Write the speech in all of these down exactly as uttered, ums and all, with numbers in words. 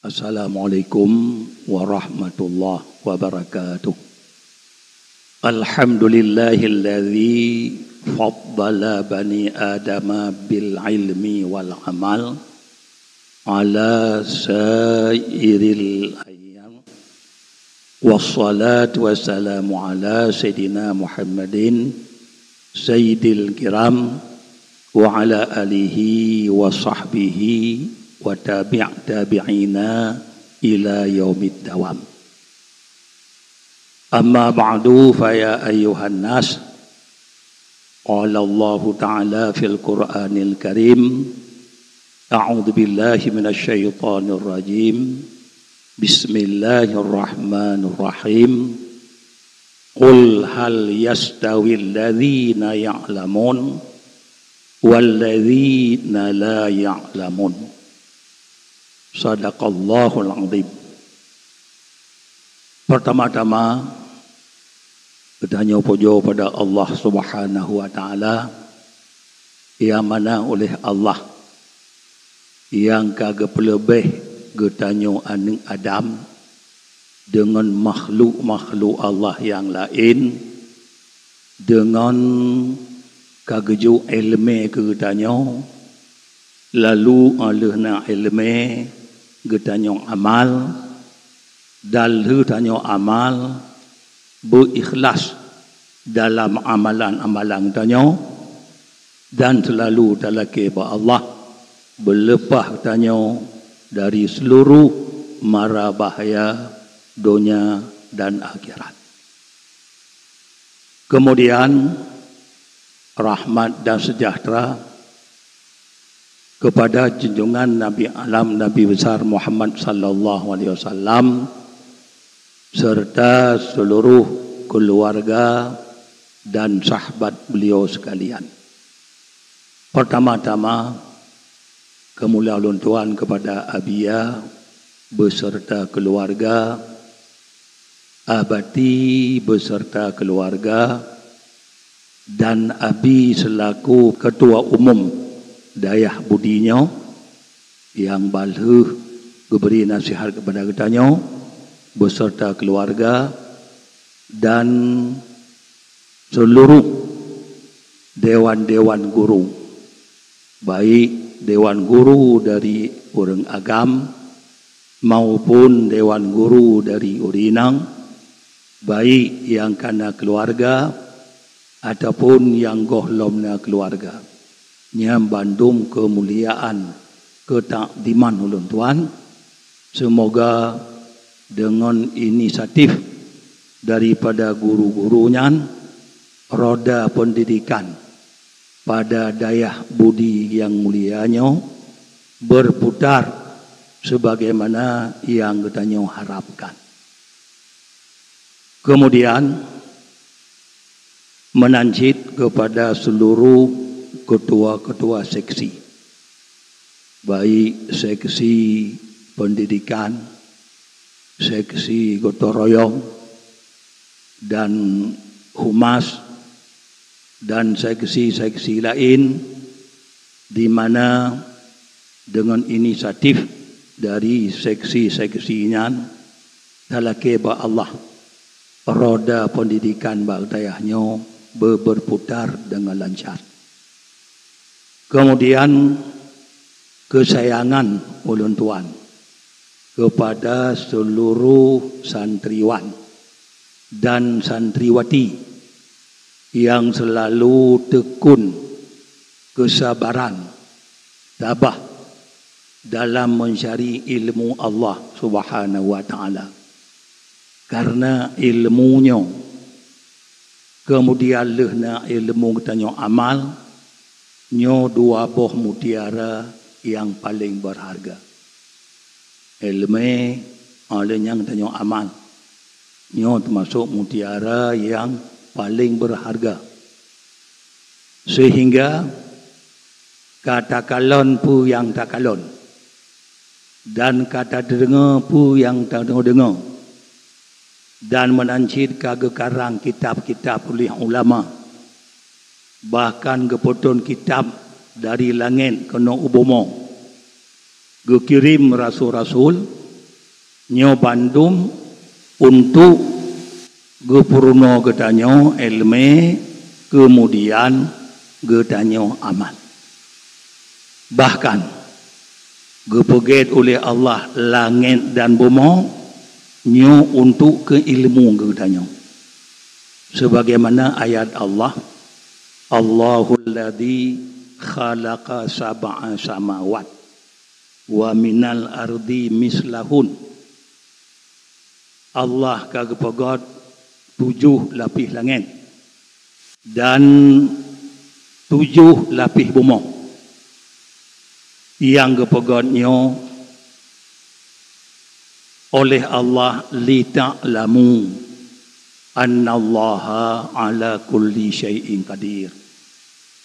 Assalamualaikum warahmatullahi wabarakatuh. Alhamdulillahilladzi faddala bani Adama bil ilmi wal amal ala sairil ayyam. Wassalatu wassalamu ala sayyidina Muhammadin sayyidil kiram wa ala alihi wa sahbihi wa tabi' tabi'ina ila yaumid dawam. Amma ba'du, fa ya ayyuhan nas, qala Allahu ta'ala fil Qur'anil Karim, a'udzu billahi minasy syaithanir rajim. Bismillahirrahmanirrahim. Qul hal yastawil ladzina ya'lamun wal ladzina la ya'lamun. Sadaqallahul azim. Pertama-tama, geutanyoe pujoe pada Allah Subhanahu wa Ta'ala, nyang mana uléh Allah nyang ka geupeuleubeh geutanyoe aneuëk Adam deungon makhluk-makhluk Allah nyang laén, deungon ka geujok iéleumé keu geutanyoe, lalu óh lheueh na iéleumé geutanyoe amal, dan lheueh tanyoe amal, beu ikhlas dalam amalan-amalan tanyoe, dan seulalu talakée bak Allah beuleupah tanyoe dari seuluruh mara bahya donya dan akhirat. Keumudian, rahmat dan seujahteura keupada junjungan Nabi Alam, Nabi Besar Muhammad sallallahu alaihi wasallam, serta seuluruh keuluwarga dan sahabat beliau sekalian. Pertama-tama, keumuliaan ulôn tuan keupada Abiya beserta keuluwarga, Abati beserta keuluwarga, dan Abi seulaku keutua umum dayah Budi nyoe, nyang bah lheueh geubri naseuhat keupada geutanyoe beserta keuluwarga, dan seuluruh dewan-dewan guru, baik dewan guru dari ureuëng agam maupun dewan guru dari ureuëng inong, baik nyang ka na keuluwarga ataupun nyang gohlom na keuluwarga. Nyan bandum keumuliaan keutakdiman ulôn tuan. Seumoga deungon inisiatif daripada guru-guru nyan, roda peundidikan pada dayah Budi nyang mulia nyoe beuputar sebagaimana nyang geutanyoe harapkan. Keumudian, meunan cit keupada seuluruh keutua-keutua seksi, baik seksi peundidikan, seksi gotong royong, dan humas, dan seksi-seksi laén, di mana deungon inisiatif dari seksi-seksi nyan talakée bak Allah, roda peundidikan bak dayah nyoe beu-, beuputar deungon lancar. Keumudian, keusayangan ulôn tuan keupada seuluruh santriwan dan santriwati nyang seulalu tekun keusabaran, tabah dalam meuncari iéleumé Allah Subhanahu wa Ta'ala. Kareuna iéleumé nyoe, keumudian lheueh na iéleumé geutanyoe amal, nyoe dua boh mutiara nyang paleng beurharga. Iéleumé, óh lheueh nyan geutanyoe amal. Nyoe teumasok mutiara nyang paleng beurharga. Seuhingga ka takalon peue nyang takalon, dan ka tadeungoe peue nyang tadeungoe, dan meunan cit ka geukarang kitab-kitab uléh ulama, bahkan geupeutrön kitab dari langét keunoe u bumoe, geukirém rasul-rasul, nyoe bandum untuk geupeurunoe geutanyoe iéleumé, keumudian geutanyoe amal. Bahkan geupeugét uleh Allah langét dan bumoe nyoe untuk keu iéleumé geutanyoe. Sebagaimana ayat Allah, "Allahul ladzi khalaqa sab'a samawat wa minal ardi mislahun." Allah ka geupeugét tujoh lapéh langét dan tujoh lapéh bumoe. Nyang geupeugét nyoe oleh Allah, "Lita'lamu annallaha ala kulli syai'in qadir."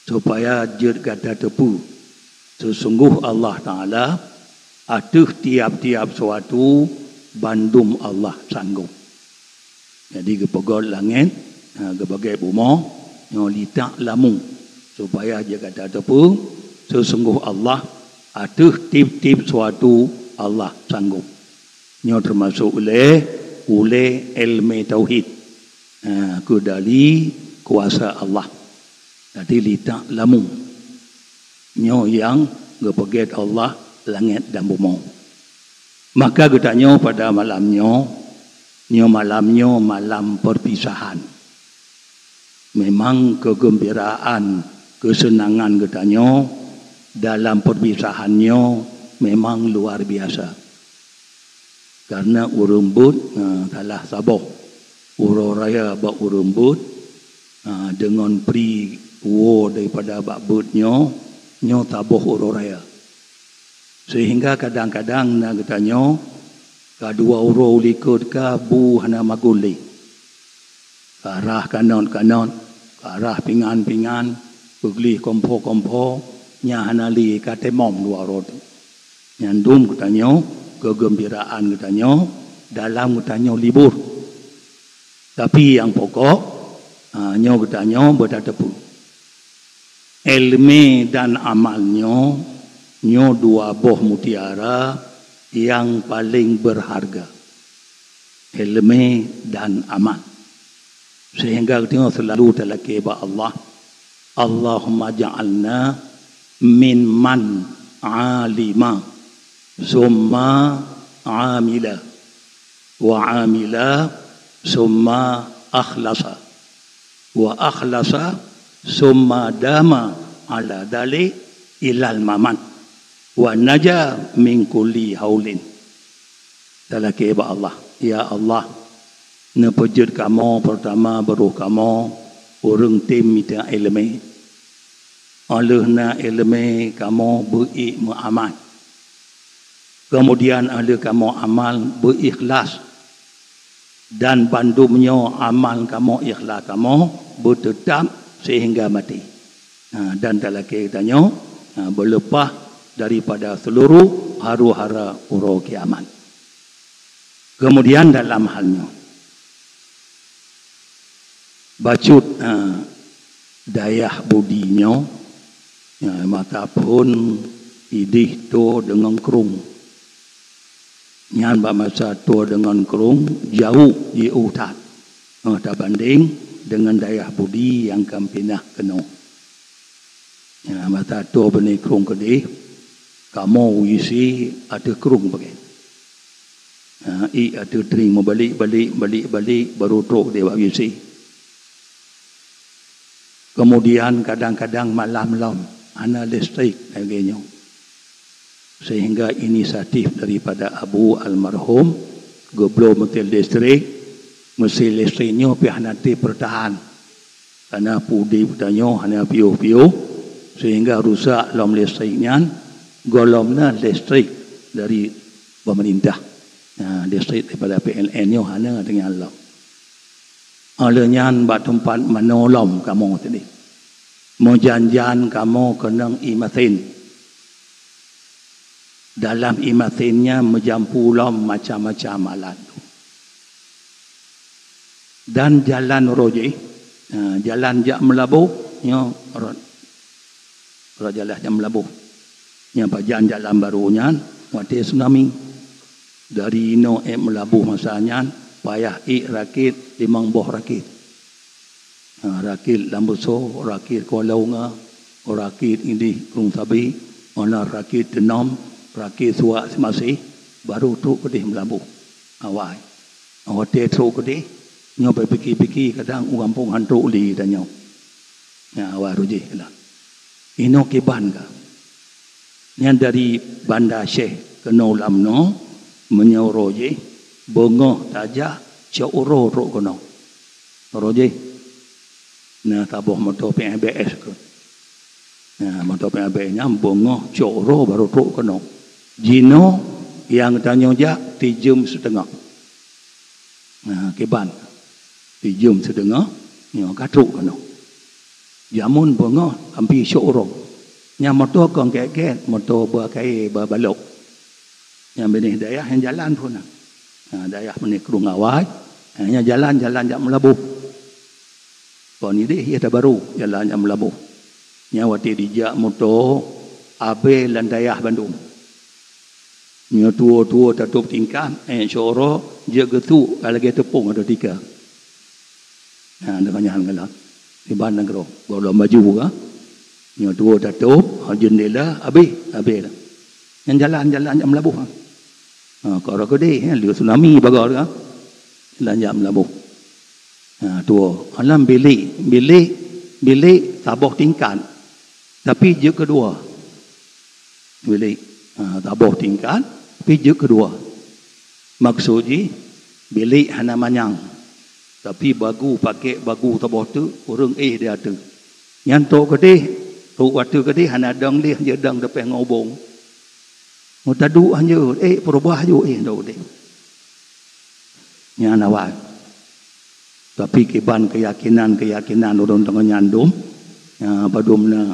Supaya jeuet gata teupeu, seusunggoh Allah Taala ateueh tiab-tiab suatu bandum Allah sanggôp. Jadi geupeugét langét, ha, geupeugét bumoe, nyoe "Lita'lamu", supaya jeuet gata teupeu, seusunggoh Allah ateueh tieb-tieb suatu Allah sanggôp. Nyoe teumasok ulée, ulée iéleumé tauhid, ha, keu dali kuasa Allah. Jadi "Lita'lamu", nyoe nyang geupeugét Allah langét dan bumoe. Maka geutanyoe pada malam nyoe, nyoe malam nyoe malam perpisahan. Memang keugeumbiraan, keuseunangan geutanyoe dalam perpisahan nyoe memang luar biasa. Karena ureuëng beuet, eh, salah saboh uroe raya bak ureuëng beuet, eh, deungon pri woe daripada bak beuet nyoe, nyoe saboh uroe raya. Sehingga kadang-kadang na geutanyoe ka dua uroe likot ka bu hana magulé. Ka rhah kanot-kanot, ka rhah pingan-pingan, peugleh kompho-kompho, nyang hana lé ka teumom dua uroe teuk. Nyan dum geutanyoe keugeumbiraan geutanyoe dalam geutanyoe libur. Tapi nyang pokok, ha, nyoe geutanyoe beutateupeue. Iéleumé dan amal nyoe, nyoe dua boh mutiara nyang paleng beurharga. Iéleumé dan amal. Sehingga geutanyoe seulalu talakée bak Allah, "Allahumma ja'alna mimman alima, summa amila, wa amila, summa akhlasa, wa akhlasa, summa dama ala dzalik ilal mamat, wa naja min kulli haulin." Talakée bak Allah, "Ya Allah, neupeujeuet kamoe peurtama baroh kamoe ureuëng tem mita iéleumé. Óh lheueh na iéleumé kamoe beu-ék meuamal. Keumudian óh lheueh kamoe amal beu-ikhlas. Dan bandum nyoe amal kamoe ikhlas kamoe beuteutab sehingga maté." Ha, dan talakée geutanyoe, ha, beuleupah daripada seuluruh haru-hara uroe kiamat. Keumudian dalam hal nyoe, bacut, ha, dayah budi nyoe, ha, mata phon idéh toe deungon krueng. Nyan bak masa toe deungon krueng jaweueb jiôh that, eh, tabandeng deungon dayah budi nyang ka pinah keunoe. Ya, masa toe beunée krueng keudeh, kamoe WC ateueh krueng bage. Ha, ék ateueh tring meubalek-balek, balek-balek, baru trok deh bak WC. Keumudian kadang-kadang malam lom hana listrik lagée nyoe. Sehingga inisiatif daripada abu almarhum geubloe meuti listrik, meusti listrik nyoe pih hana teupeurtahan. Karena pudi tanyoe hana piôh-piôh, sehingga rusak lom listrik nyan, gohlom na listrik dari pemerintah. Nah, listrik daripada P L N nyoe hana tinggai lom. Óh lheueh nyan bak teumpat manoe lom kamoe tadi. Meujan-jan kamoe keunong ié masin. Dalam ié masin nyan meujampu lom macam-macam alat. Dan jalan roh jih, ha, jalan jak Meulaboh, nyoe rot, rot jalan jak Meulaboh. Nyang pajan jalan barô nyan watée tsunami. Dari inoe ék Meulaboh masa nyan payah ék rakét limong boh rakét. Ha, rakét Lam Beusô, rakét Kuala Unga, rakét idéh Krueng Sabi, meunan rakét Teunom, rakét Suak Simasih, barô trok keudéh Meulaboh. Awai. Watée trok keudéh, nyoe beupike-pike kadang u gampông han trok lé tanyoe. Nyan awai rujih lah. Inoe kiban ka. Nyan dari Banda Syekh keunoe lam noe, meunyoe rujih, beungoh tajak cok uroe trok keunoe. Rujih. Nah, taboh moto P M B S ke. Nah, moto P M B S nyan beungoh cok uroe barô trok keunoe. Jinoe nyang tanyoe jak tijeuem siteungoh. Nah, kiban. Tijeuem siteungoh, nyoe ka trok keunoe. Jameun beungoh ampé cok uroe. Nyang moto kon gét-gét, moto beuakai beubalok. Nyang binéh dayah nyang jalan phon na. Ha, dayah binéh Krueng Awai, ha, nyang jalan-jalan jak Meulaboh. Kon idéh ia tabarô jalan jak Meulaboh. Nyang watée dijak moto abée lam dayah bandum. Nyoe tuwo-tuwo tatôb tingkat, éh, syoro jeuet geusuk ka lagée teupông atau tika. Nah, deungon nyan galak. Iban nanggroe, gohlom baju ka. Nyoe tuwo tatôb, ha, jeundela abéh, abéh dah. Nyang jalan-jalan jak Meulaboh. Ha, kok rot keudéh, ha, lheueh tsunami bagoe ka. Jalan jak Meulaboh. Ha, tuwo. Alam bilék, bilék, bilék saboh tingkat. Tapi jeuet keudua. Bilék, ha, saboh tingkat, tapi jeuet keudua. Maksud jih, bilék hana manyang. Tapi bagu, pakét bagu saboh teuk, ureuëng éh di ateueh. Nyan trok keudéh, trok ateueh keudéh, hana dong lé, hanjeuet dong teupeh ngon ubong. Meutaduek hanjeuet, éh, peurubah ju éh trok keudéh. Nyan awai. Tapi kiban keuyakinan-keuyakinan ureuëng teungoh nyan dum, ya, padum na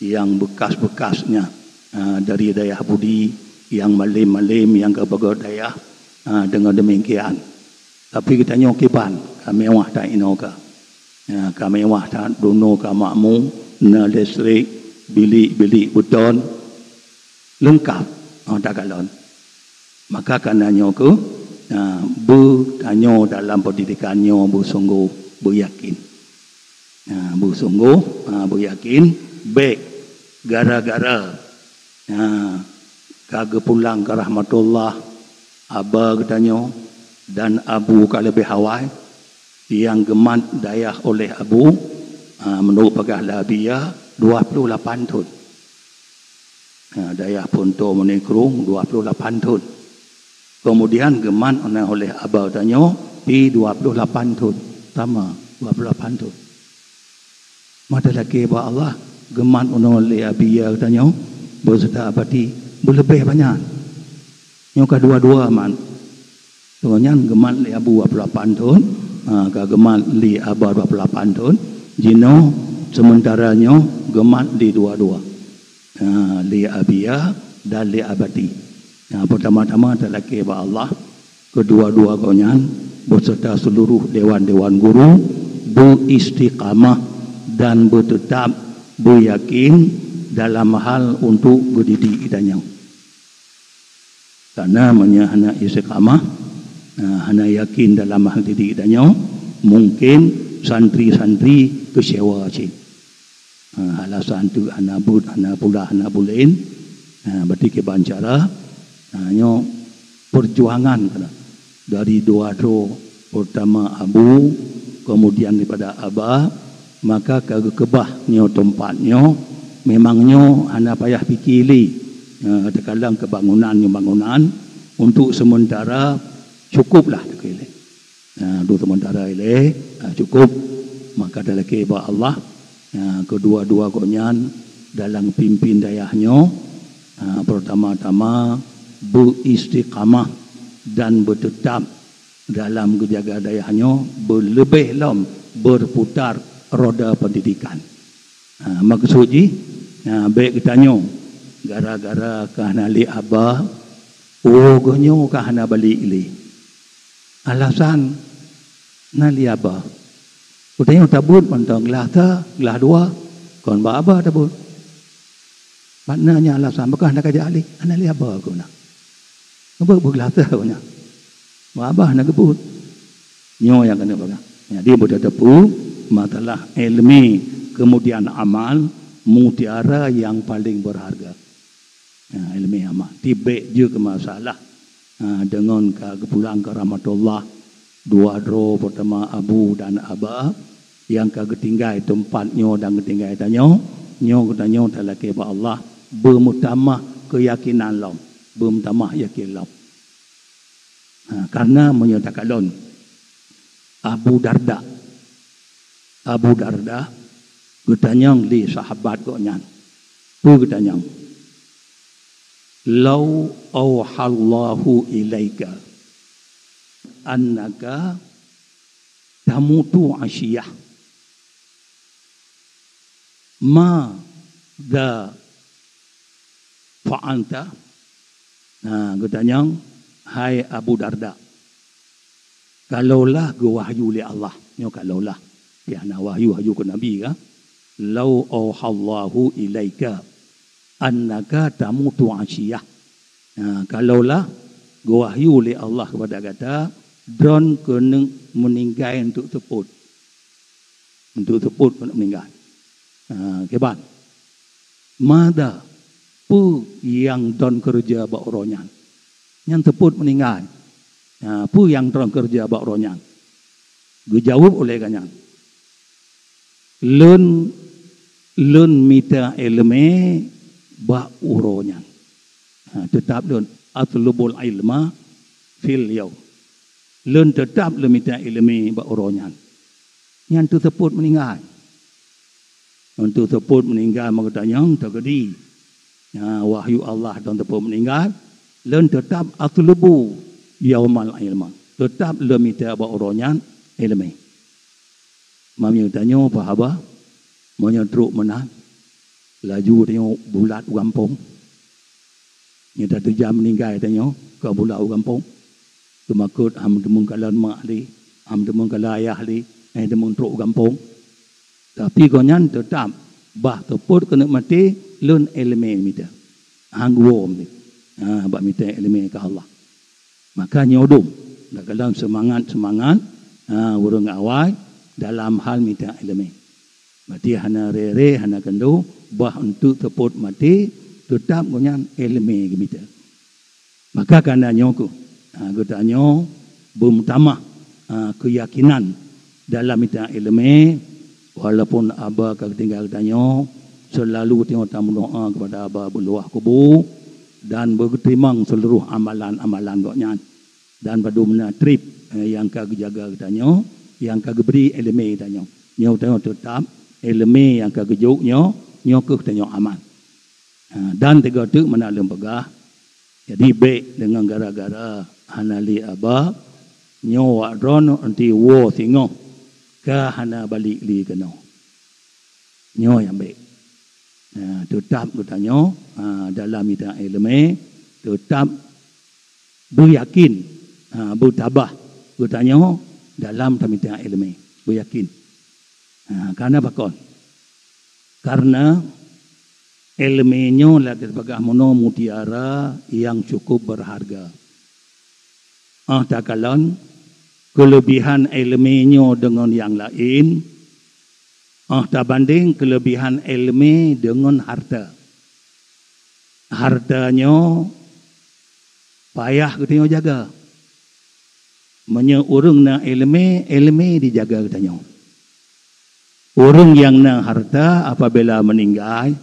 nyang beukas-beukas nyan, ya, dari dayah Budi, nyang malém-malém, nyang ka beugét dayah, ya, deungon demikian. Tapi geutanyoe kiban, ka mewah that inoe ka. Ya, ka mewah that, dunoe ka makmu, na listrik, bilik-bilik beuton, leungkap, oh, takalon. Maka kana nyoe keuh, na, beutanyoe dalam peundidikan nyoe beusunggoh, beuyakén. Na, beusunggoh, ha, beuyakén, bék gara-gara, na, ka geupulang keu rahmatullah, aba geutanyoe dan abu ka leubeh awai, nyang geumat dayah oleh abu, ha, meunurot peugah lé Abiya, dua ploh lapan thon. Ha, dayah Phunto Meunikrueng dua ploh lapan thon. Keumudian geumat na oleh aba tanyoe pi dua ploh lapan thon. Sama, dua ploh lapan thon. Mata lakée bak Allah, geumat unoe lé Abiya tanyoe, beuseuta abati, beuleubeh banyak. Nyoe ka dua-dua mat. Teungoh nyan geumat lé abu dua ploh lapan thon, ha, ka geumat lé aba dua ploh lapan thon, jinoe seumeuntara nyoe geumat lé dua-dua. Ha, lé Abiya dan lé abati. Ha, peutama-tama talakée bak Allah, keudua-dua gobnyan beuseuta seuluruh dewan-dewan guru beuistiqamah dan beuteutap beuyakén dalam hal untuk geudidik geutanyoe. Karena meunyoe hana istiqamah, na, hana yakin dalam hal didik tanyoe, mungkin santri-santri keucewa cit. Ha, alasan tu hana buet, hana pula, hana bulen. Ha, berarti kiban cara, ha, nyoe perjuangan keunan. Dari dua droe, pertama abu, kemudian daripada aba, maka ka geukeubah nyoe teumpat nyoe, memang nyoe hana payah pike lé. Ha, teukalang keu bangunan nyoe bangunan, untuk sementara cukuplah teuka ilée. Ha, untuk sementara ilée, ha, cukup. Maka talakée bak Allah, ha, keudua-dua gobnyan dalam pimpin dayah nyoe, ha, pertama-tama beuistiqamah dan beuteutap dalam geujaga dayah nyoe beuleubeh lom beuputar roda pendidikan. Ha, maksud jih, ha, bék geutanyoe gara-gara ka hana lé aba, oh, geuh nyoe ka hana balek lé. Alasan na lé aba. Geutanyoe tabeuet mantong glah sa, glah dua, kon bak haba tabeuet. Maknanya alasan beukah na kajak alih, hana lé haba keu na. Ngebeuet beuglah sa nyan. Bak haba na geubeuet. Nyoe nyang keuneuk peugah. Jadi, beutateupeue masalah ilmu, kemudian amal, mutiara yang paling berharga. Ha, ilmu amal. Tibek jeuet keu masalah, ha, deungon ka geupulang keu rahmatullah, dua droe, peutama abu dan aba, nyang ka geutinggai teumpat nyoe dan geutinggai tanyoe, nyoe geutanyoe talakée bak Allah, beumeutamah keuyakinan lom, beumeutamah yakin lom. Ha, karena meunyoe takalon Abu Darda, Abu Darda geutanyong lé sahabat gobnyan. Peue geutanyong? "Lau auhallahu ilaika annaka tamutu asyiyah, madza fa'alta?" Nah, geutanyong, "Hai Abu Darda, kalaulah geuwahyu lé Allah," nyoe kalaulah, ya, na wahyu, wahyu keu Nabi ka, "Lau auhallahu ilaika annaka tamutu asyiyah." Nah, kalaulah geuwahyu lé Allah kepada gata, droen keuneuk meuninggai untuk seupôt. Untuk seupôt keuneuk meuninggai. Ha, kiban. Madza, peue nyang droen keureuja bak uroe nyan? Nyan seupôt meuninggai. Ha, peue nyang droen keureuja bak uroe nyan? Geujaweueb ulée gobnyan, "Lôn, lôn mita iéleumé bak uroe nyan." Ha, teutab lôn, "Atlubul ilma fil yaum." Lôn teutab lôn mita iéleumé bak uroe nyan. Nyan teuseupôt meuninggai. Untuk seupôt meuninggai meugeutanyoe teukeudi. Nah, wahyu Allah dan seupôt meuninggai, lôn teutab atlubu yaumal ilma. Teutab lôn mita bak uroe nyan iéleumé. Meunyoe tanyoe peue haba, meunyoe trok meunan, laju tanyoe bulat u gampông. Nyoe teutab meuninggai tanyoe ka bulat u gampông. Teumakot han teumeukalon mak lé, han teumeukalon ayah lé, han teumeutrok u gampông. Tapi gobnyan teutab, bah seupôt keuneuk maté, lôn iéleumé mita. Han geuwoe mita. Ha, bak mita iéleumé keu Allah. Maka nyoe dum, takalon seumangat-seumangat, ha, ureuëng awai dalam hal mita iéleumé. Berarti hana rere, hana keundo, bah untuk seupôt maté, teutab gobnyan iéleumé geumita. Maka kana nyoe kheueh, ha, geutanyoe beumeutamah, ha, keuyakinan dalam mita iéleumé, walaupun haba ka geutinggai geutanyoe, seulalu tanyoe tameudoá keupada haba bak luwah kubu dan beugeutimang seuluruh amalan-amalan gobnyan. Dan padum na treb, eh, nyang ka geujaga geutanyoe, nyang ka geubri iéleumé geutanyoe. Nyoe tanyoe teutab iéleumé nyang ka geujok nyoe, nyoe kheueh tanyoe aman. Ha, dan tiga teuk meunan lôn peugah, jadi bék deungon gara-gara hana lé haba, nyoe wak droeneuh eunti woe singoh ka hana balik lé keunoe. Nyoe nyang bék. Ha, teutab geutanyoe, ha, dalam mita iéleumé, teutab beuyakén, ha, beutabah geutanyoe dalam tamita iéleumé, beuyakén. Ha, karena pakon? Karena iéleumé nyoe lagée sibagoe meunoe mutiara nyang cukup berharga. Óh takalon keuleubihan iéleumé nyoe deungon nyang laén, óh tabandeng keuleubihan iéleumé deungon hareuta. Hareuta nyoe payah geutanyoe jaga. Meunyoe ureuëng na iéleumé, iéleumé jijaga geutanyoe. Ureuëng nyang na hareuta apabila meuninggai,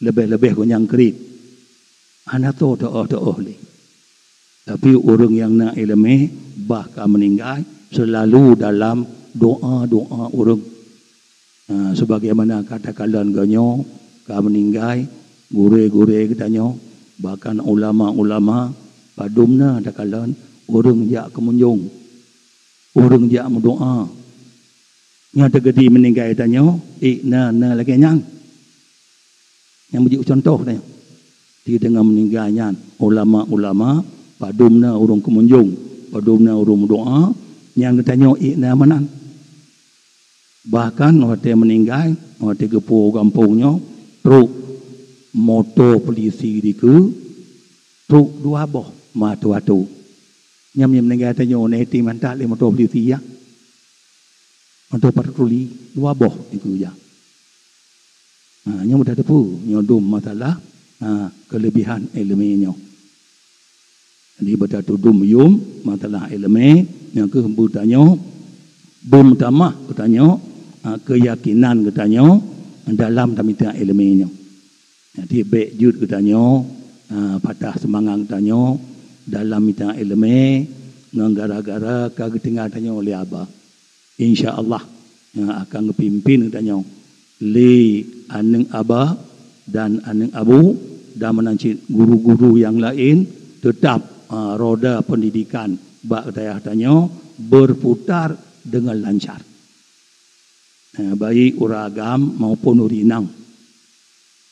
leubeh-leubeh geuh nyang kriet, hana toe teuoh-teuoh lé. Tapi ureuëng nyang na iéleumé, bah ka meuninggai, seulalu dalam doá-doá ureuëng. Ha, sebagaimana ka takalon geuh nyoe ka meuninggai, gurée-gurée geutanyoe, bahkan ulama-ulama, padum na takalon ureuëng jak keumunjong, ureuëng jak meudoá. Nyang teukeudi meuninggai tanyoe, ék na, na lagée nyan. Nyang beujeuet contoh tanyoe. Di teungoh meuninggai nyan, ulama-ulama, padum na ureuëng keumunjong, padum na ureuëng meudoá, nyang geutanyoe ék na meunan. Bahkan watée meuninggai, watée geupo gampông nyoe, trok moto polisi dikeue, trok dua boh meuatu-atu. Nyang meuninggai tanyoe na item mantat lé moto polisi ya. Moto patroli dua boh dikeue ya. Ha, nyoe mudah teupeu, nyoe dum masalah, ha, keulebihan iéleumé nyoe. Jadi beutatudum yum masalah iéleumé nyang keuh beutanyoe, beumeutamah geutanyoe, ha, keuyakinan geutanyoe dalam tamita iéleumé nyoe. Jadi bék jeuet geutanyoe, ha, patah seumangat geutanyoe dalam mita iéleumé ngon gara-gara ka geutinggai tanyoe lé aba. Insya Allah, nyang akan geupimpin geutanyoe lé aneuëk aba dan aneuëk abu dan meunan cit guru-guru nyang laén, teutap, a, roda peundidikan bak dayah tanyoe beuputar deungon lancar. A, baik ureuëng agam maupun ureuëng inong.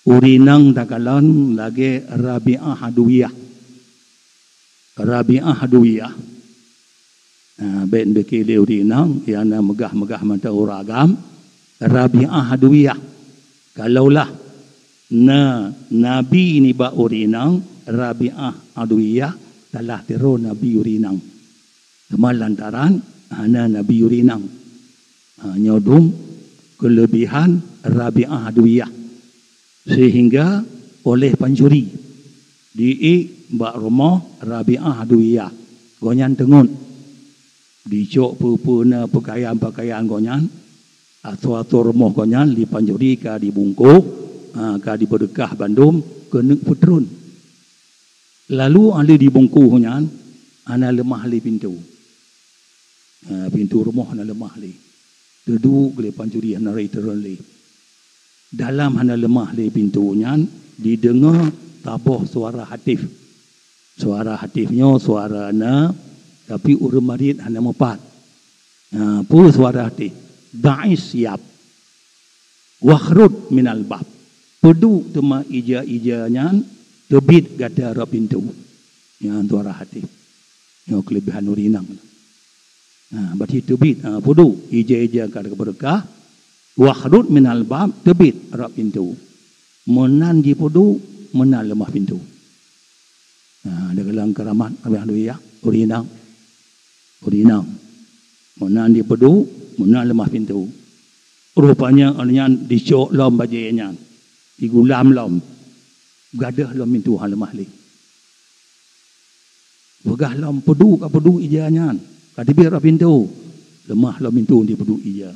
Ureuëng inong takalon lagée Rabi'ah Adawiyah. Rabi'ah Adawiyah. Ha, bék beuke lé ureuëng inong, nyang na meugah-meugah mantong ureuëng agam. Rabi'ah Adawiyah. Kalaulah na nabi nibak ureuëng inong, Rabi'ah Adawiyah, salah tiroe nabi ureuëng inong. Teuma lantaran hana nabi ureuëng inong. Ha, nyoe dum keulebihan Rabi'ah Adawiyah. Sehingga oleh pancuri, diék bak rumoh Rabi'ah Adawiyah. Gobnyan teungeut. Dicok peue-peue na peukayan-peukayan gobnyan, asoe-asoe rumoh gobnyan lé pancuri ka dibungkôh, ha, ka dibeureukah bandum keuneuk peutreun. Lalu 'oh lheueh dibungkôh nyan, hana leumah lé pintoe. Ha, pintoe rumoh hana leumah lé. Teuduek lé pancuri hana rhoi teureun lé. Dalam hana leumah lé pintoe nyan, dideungoe saboh suara hatif. Suara hatif nyoe suara na, tapi ureuëng mariet hana meupat. Ha, peue suara hatif? "Da'is siyab. Wakhrud minal bab." Peuduek teuma ija-ija nyan, teubiet gata rot pintoe. Nyan suara hatif. Nyoe keulebihan ureuëng inong. Ha, berarti teubiet, ha, peuduek ija-ija ka beureukah. "Wakhrud minal bab", teubiet rot pintoe. Meunan jipeuduek, meunan leumah pintoe. Ha, deuh lam keuramat Rabi'ah Adawiyah, ureuëng inong. Ureuëng inong. Meunan jipeuduek, meunan leumah pintoe. Rupanya awak nyan dicok lom bajée nyan, digulam lom. Gadôh lom pintoe hana leumah lé. Peugah lom, "Peuduek, ka peuduek ija nyan, ka teubiet rot pintoe." Leumah lom pintoe dipeuduek ija.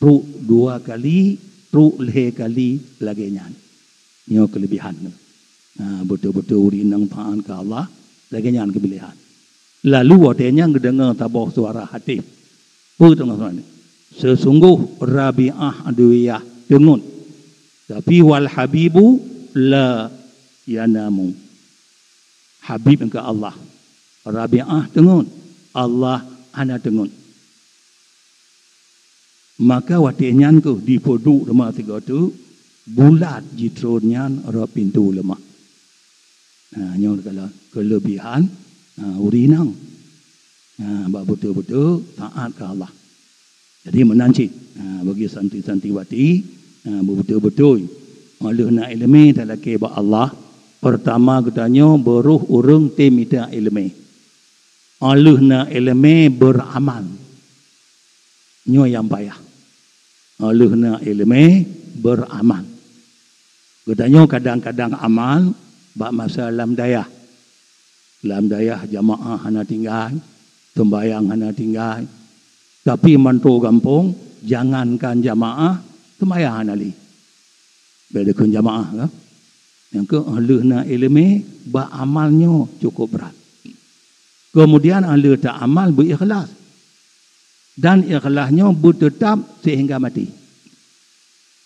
Trok dua kali, trok lhée kali lagée nyan. Nyoe keulebihan. Ha, beutôi-beutôi ureuëng inong taát keu Allah, lagée nyan keulebihan. Lalu watée nyan geudeungoe saboh suara hatif. Peue teungoh suara nyan? Seusunggoh Rabi'ah Adawiyah teungeut. Tapi wal habibu la yanamu. Habib nyang keu Allah. Rabi'ah teungeut, Allah hana teungeut. Maka watée nyan keuh dipeuduek teuma sigoe teuk, bulat jitreun nyan rot pintoe leumah. Ha, nyoe kala keulebihan, ha, ureuëng inong. Ha, bak beutôi-beutôi taát keu Allah. Jadi meunan cit, ha, bagi santri-santri wati, ha, beubeutôi-beutôi. Óh lheueh na iéleumé talakée bak Allah, peurtama geutanyoe baroh ureuëng tém mita iéleumé. Óh lheueh na iéleumé beuramal. Nyoe nyang payah. Óh lheueh na iéleumé beuramal. Geutanyoe kadang-kadang amal bak masa lam dayah. Lam dayah jamaah hana tinggai, seumbahyang hana tinggai. Tapi mantong gampông, jangankan jamaah, seumbahyang hana lé. Bék dikheun jamaah, kan? Nyang keu óh lheueh na iéleumé, bak amal nyoe cukup brat. Keumudian óh lheueh ta amal beu ikhlas. Dan ikhlas nyoe beuteutap seuhingga maté.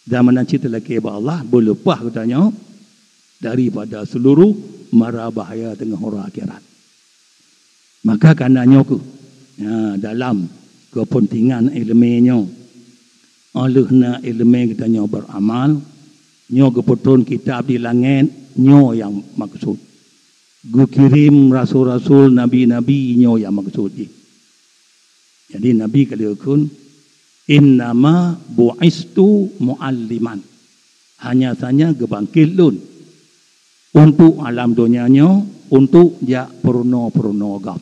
Dan meunan cit talakée bak Allah beuleupah geutanyoe daripada seuluruh mara bahaya teungoh uroe akhirat. Maka kana nyoe keuh, ya, dalam keupeuntengan iéleumé nyoe, óh lheueh na iéleumé geutanyoe beuramal, nyoe geupeutron kitab di langét, nyoe nyang maksud. Geukirém rasul-rasul, nabi-nabi, nyoe nyang maksud jih. Jadi Nabi ka lheueh kheun, "Innama bu'istu mu'alliman." Hanya saja geubangkét lôn untuk alam donya nyoe, untuk jak peurunoe-peurunoe gob.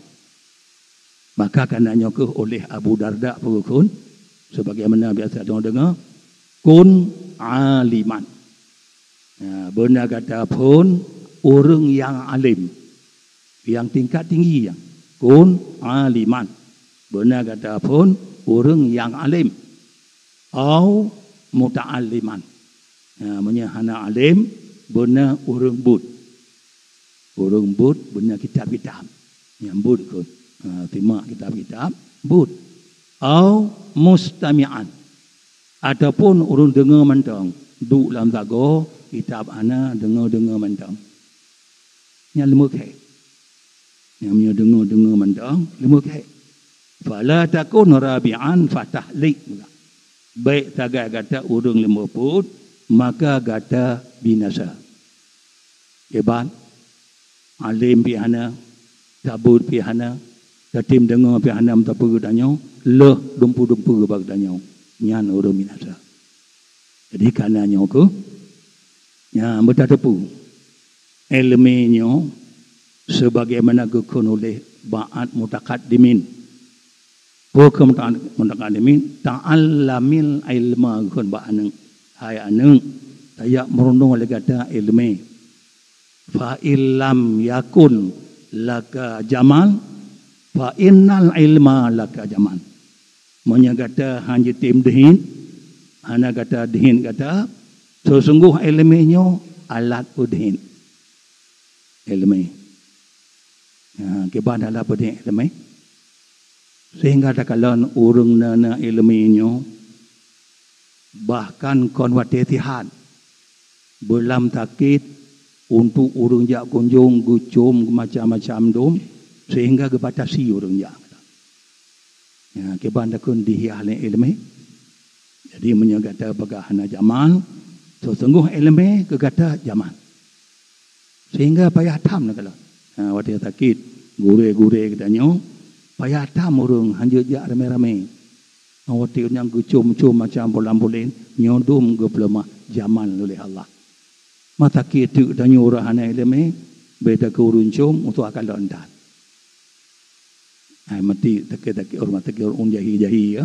Maka kana nyoe keuh oleh Abu Darda peugah kheun, sebagaimana biasa deungoe, "Kun aliman." Ya, beuna gata phon ureuëng nyang além, nyang tingkat tinggi nyan. "Kun aliman." Beuna gata phon ureuëng nyang além. "Au muta'alliman." Ya, meunyoe hana além, beuna ureuëng buet. Ureuëng buet beuna kitab-kitab. Nyang buet kheun. Ha, simak kitab-kitab, buet. "Au mustami'an." Ataupun ureuëng deungoe mantong, duek lam sagoe, kitab hana, deungoe-deungoe mantong. Nyan leumeukhée. Nyang meunyoe deungoe-deungoe mantong, leumeukhée. "Fala takun rabi'an fatahlik." Bék sagai gata ureuëng leumeubuet, maka gata binasa. Kiban, além pih hana, tabuet pih hana, tatem deungoe pih hana, meusapeue geutanyoe, lheueh dumpeue-dumpeue bak geutanyoe, nyan ureuëng binasa. Jadi, kana nyoe keuh, nyan beutateupeue, iéleumé nyoe sebagaimana geukheun oleh ba'at mutakaddimin. Peue kheun muta-, mutakaddimin? "Ta'allamil ilma," geukheun bak aneuëk. "Hai aneuëk, tajak meurunoe lé gata iéleumé. Fa illam yakun laka jamal, fa innal ilma laka jamal." Meunyoe gata hana jitem deuhit, hana gata deuhit gata, seusunggoh iéleumé nyoe alat peudeuhit. Iéleumé. Ha, kiban alat peudeuhit iéleumé. Sehingga takalon ureuëng na, na iéleumé nyoe, bahkan kon watée sihat, beulam sakét, untuk ureuëng jak kunjong geucom macam-macam dum, sehingga geubatasi ureuëng jak. Ya, kiban takheun dihiah lé iéleumé. Jadi, meunyoe gata peugah hana jamal, seusunggoh iéleumé keu gata jamal. Sehingga payah tham neukalon. Ha, watée sakét, gurée-gurée geutanyoe, payah tham ureuëng hanjeuet jak ramé-ramé. Watée nyang geucom-com macam bulan-buleuen, nyoe dum geupeuleumah jamal uleh Allah. Mata sakét teuk tanyoe ureuëng hana iéleumé, beda keu ureuëng com, utoe kalon that. Hai mati sakét-sakét ureuëng, mata sakét ureuëng jahi-jahi, ya.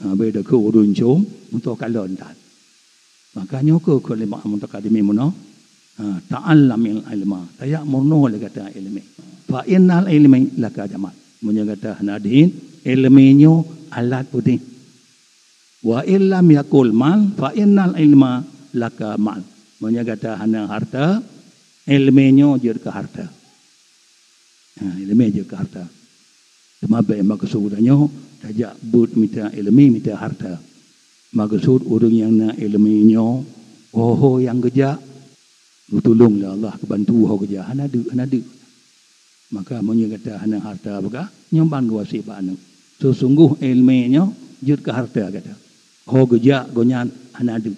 Ha, beda keu ureuëng com, utoe kalon that. Maka nyoe keuh keulimahan mutakadimin meunoe, ha, ta'allamil ilma, tajak meurunoe lé gata iéleumé. Fa innal ilma laka jamal. Meunyoe gata hana deuhit, iéleumé nyoe alat peudeuhit. Wa illam yakul mal, fa innal ilma laka mal. Meunyoe gata hana harta, iéleumé nyoe jeuet keu harta. Ha, iéleumé jeuet keu harta. Teuma bék meukeusud tanyoe tajak beuet mita iéleumé, mita harta. Meukeusud ureuëng nyang na iéleumé nyoe, ho-ho nyang geujak, geutulông lé Allah, geubantu ho geujak, hana deuk, hana deuk. Maka meunyoe gata hana harta peugah, nyoe ban geuwasiet bak aneuëk. Seusunggoh iéleumé nyoe jeuet keu harta gata. Ho geujak gobnyan hana deuk.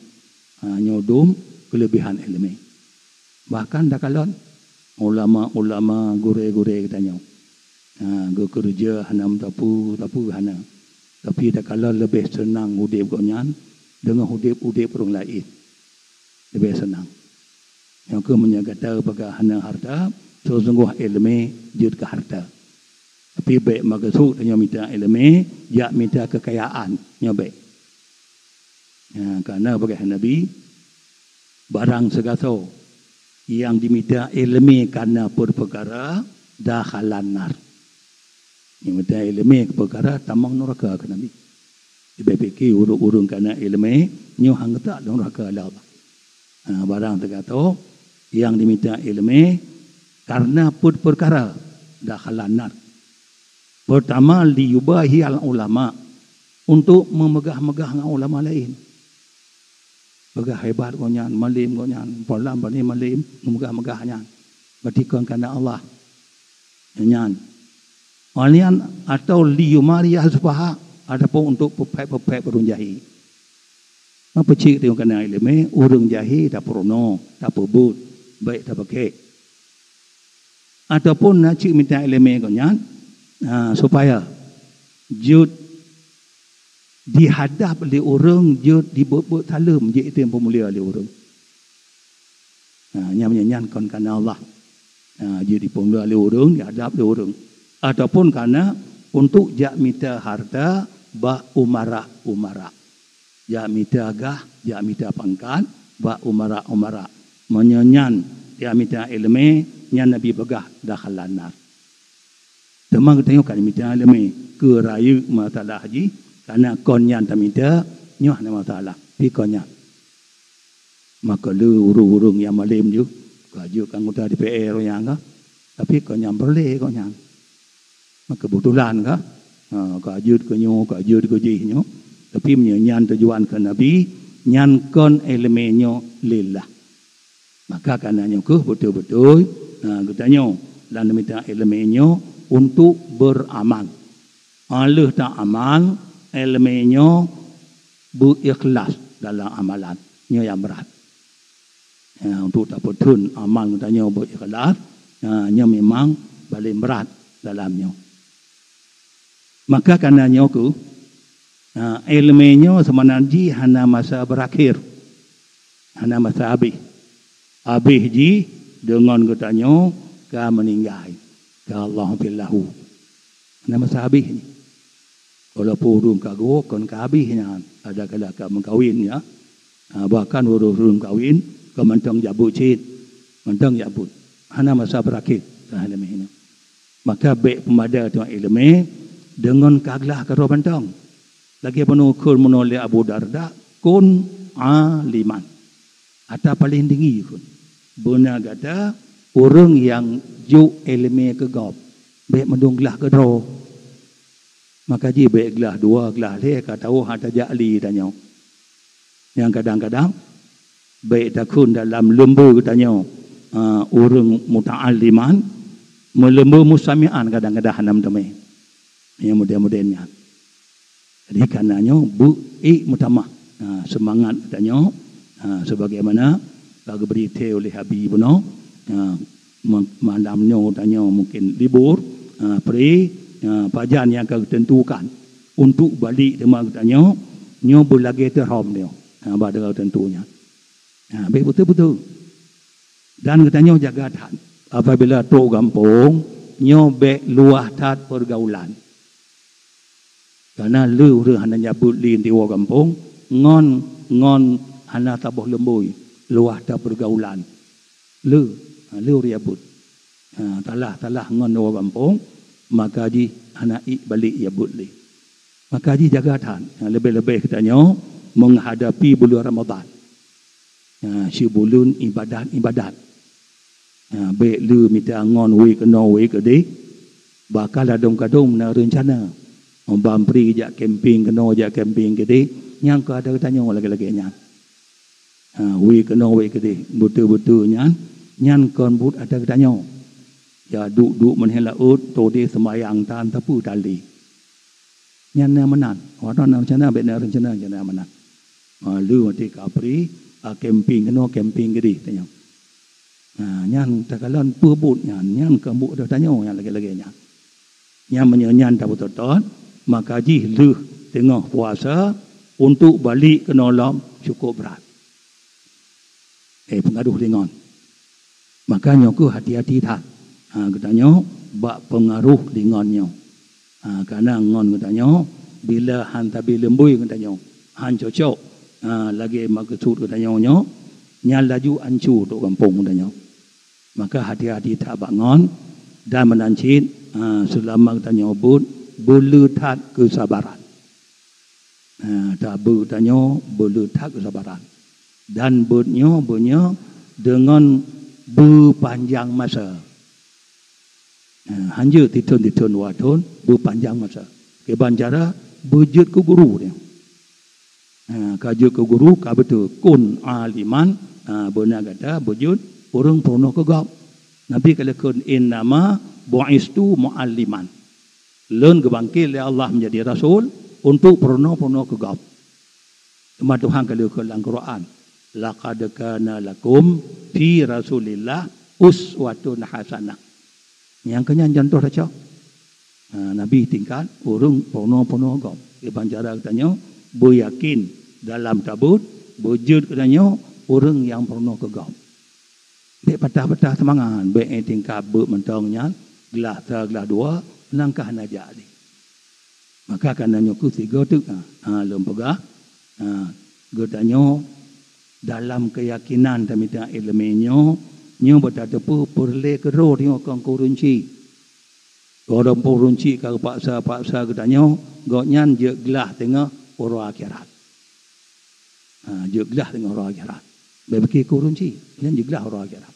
Ha, nyoe dum keuleubehan iéleumé. Bahkan takalon ulama-ulama, gurée-gurée geutanyoe, ha, geukeureuja hana meusapeue-sapeue hana. Tapi takalon leubeh seunang udeb gobnyan deungon udeb-udeb ureuëng laén. Leubeh seunang. Nyoe keuh meunyoe gata peugah hana harta, seusunggoh iéleumé jeuet keu harta. Tapi bék meukeusud tanyoe mita iéleumé, jak mita keukayaan. Nyoe bék. Ya, karena bagaih Nabi, barang sigasoe nyang jimita iéleumé karena peuet peukara, dakhalan nar. Nyang mita iéleumé keu peukara tamong nuraka, kheun Nabi. Leubeh pike ureuëng-ureuëng kana iéleumé nyoe han geutak nuraka lé Allah. Ha, barang sigasoe nyang jimita iéleumé karena peuet peukara, dakhalan nar. Peurtama, liyubahil ulama, untuk meumeugah-meugah ngon ulama laén. Peugah hebat gobnyan, malem gobnyan, polam bani malem, meumeugah-meugah nyan. Berarti kon kana Allah. Nyan. Nyan atau liyumariya sufaha, ataupun untuk peuphet-peuphet ureuëng jahi. Meupeue cit tanyoe kana iéleumé, ureuëng jahi tapeurunoe, tapeubuet, bék tapeugét. Ataupun na cit mita iéleumé gobnyan, ha, supaya jeuet Dihadap lé ureuëng jeuet dibeuet-beuet saleuem, jeuet item peumulia lé ureuëng. Ha, nyan meunyoe nyan kon kana Allah. Ha, jeuet dipeumulia lé ureuëng, dihadap lé ureuëng. Ataupun kana untuk jak mita harta bak umara-umara. Jak mita gah, jak mita pangkat bak umara-umara. Meunyoe nyan jak mita iéleumé, nyan Nabi peugah dakhalan nar. Teuma geutanyoe ka mita iéleumé keu rayeuk masalah jih, kana kon nyan tamita, nyoe hana masalah. Pi kon nyan. Maka le ureuëng-ureuëng nyang malem jeuet ka jeuet keu anggota D P R nyang ka, tapi kon nyan peureulée kon nyan. Maka beutulan ka, ha, ka jeuet keu nyoe, ka jeuet keu jih nyoe. Tapi meunyoe nyan tujuan keu Nabi, nyan kon iéleumé nyoe lillah. Maka kana nyoe kheueh beutôi-beutôi, ha, geutanyoe lam mita iéleumé nyoe untuk beuramal. Óh lheueh ta amal, iéleumé nyoe beu ikhlas dalam amalan. Nyoe nyang brat. Ya, untuk tapeutheun amal geutanyoe beu ikhlas, ya, nyoe memang paléng brat dalam nyoe. Maka kana nyoe kheueh, ya, iéleumé nyoe seumanang jih hana masa beurakhir. Hana masa habéh. Habéh jih deungon geutanyoe ka meuninggai. Ka Allah fillahu. Hana masa habéh nyoe. Walaupun ureuëng ka geuwoe kon ka habéh nyan, ada kala ka meukawen nyan. Ha, bahkan ureuëng-ureuëng kawin ka mantong jak beuet cit, mantong jak beuet. Hana masa beurakhir ka iéleumé nyoe. Maka bék peumada tuan iéleumé deungon ka glah keudroe mantong. Lagée bunoe kheun meunoe lé Abu Darda, kun aliman. Ata paléng tinggi kheun. Beuna gata ureuëng nyang jok iéleumé keu gob. Bék meudong glah keudroe. Maka jih bék glah dua, glah lhée ka tawöh hana tajak li tanyoe. Nyang kadang-kadang bék takheun dalam leumbô geutanyoe, a, ureuëng muta'alliman, meuleumbô mustami'an kadang-kadang hana meuteumé. Nyang model-model nyan. Jadi kana nyoe beu ék meutamah, a, seumangat geutanyoe, a, sebagaimana ka geubri thée oleh Abi bunoe, a, ma-, malam nyoe tanyoe mungkin libur, a, pri, a, pajan nyang ka geuteuntukan untuk balik teuma geutanyoe, nyoe beulagée teurhom nyoe, a, bak teungoh teuntu nyan. Ha, bék beutôi-beutôi. Dan geutanyoe jaga that. Apabila trok gampông, nyoe bék luwah that peurgaulan. Karena le ureuëng hana nyabut li diwoe gampông, ngon, ngon hana saboh leumbôi, luwah that peurgaulan. Le, ha, le ureuëng yabut. Ha, salah-salah ngon diwoe gampông, maka jih hana ék balik yabut lé. Maka jih jaga that, ha, leubeh-leubeh geutanyoe menghadapi buleuen Ramadhan. Ha, sibuleuen ibadat-ibadat. Ha, bék le mita ngon wé keunoe wé keudeh, bahkan ladôm-kadôm na reuncana. Ban pri jak camping keunoe, jak camping keudeh, nyang ka ada geutanyoe lagée-lagée nyan. Ha, wé keunoe wé keudeh, beutôi-beutôi nyan, nyan kon buet ata geutanyoe. Ya duek-duek meuhé laôt, todeh seumayang tan, tapi tali. Nyan na meunan. Watée na reuncana, bék na reuncana, reuncana meunan. Ha, le watée ka pri, a, camping keunoe, camping keudeh, tanyoe. Ha, nyan takalon peue buet nyan, nyan kon buet ata geutanyoe nyang lagée-lagée nyan. Nyang meunyoe nyan tapeuteutot, maka jih lheueh teungoh puasa untuk balik keunoe lom cukôp brat. Eh, peungaruh lingon. Maka nyoe kheueh hati-hati that. Ha, geutanyoe bak peungaruh lingon nyoe. Ha, karena ngon geutanyoe bila han tabi leumbôi geutanyoe, han cocok, ha, lagée meukeusut geutanyoe nyoe, nyan laju ancu trok gampông geutanyoe. Maka hati-hati that bak ngon, dan meunan cit, ha, seulama geutanyoe beuet, beuleutat keusabaran. Ha, tabeuet tanyoe beuleutat keusabaran. Dan beuet nyoe, beuet nyoe deungon beupanjang masa. Ha, hanjeuet tithon-tithon dua thon, beupanjang masa. Kiban cara beujeuet keu guru nyoe. Ha, ka jeuet keu guru, ka beutôi. Kun aliman, ha, beuna gata beujeuet ureuëng peurunoe keu gob. Nabi ka lheueh kheun, "Innama bu'istu mu'alliman." Lôn geubangkét lé Allah menjadi rasul untuk peurunoe-peurunoe keu gob. Teuma Tuhan ka lheueh kheun lam Quran, "Laqad kana lakum fi Rasulillah uswatun hasanah." Nyang keu nyan contoh tacok. Ha, Nabi tingkat ureuëng peurunoe-peurunoe gob. Kiban cara geutanyoe beuyakin dalam tabeuet, beujeuet geutanyoe ureuëng nyang peurunoe keu gob. Bék patah-patah seumangat, bék tingkab beuet mantong nyan, glah sa glah dua, langkah na jak lé. Maka kana nyoe keuh sigoe teuk, ha, ha, lôn peugah, ha, geutanyoe dalam keuyakinan tamita iéleumé nyoe, nyoe beutateupeue peureulée keudroe nyoe keu ureuëng chik. Walaupun ureuëng chik ka geupaksa-paksa geutanyoe, gobnyan jeuet glah teungoh uroe akhirat. Ha, jeuet glah teungoh uroe akhirat. Bék pike keu ureuëng chik, nyan jeuet glah uroe akhirat.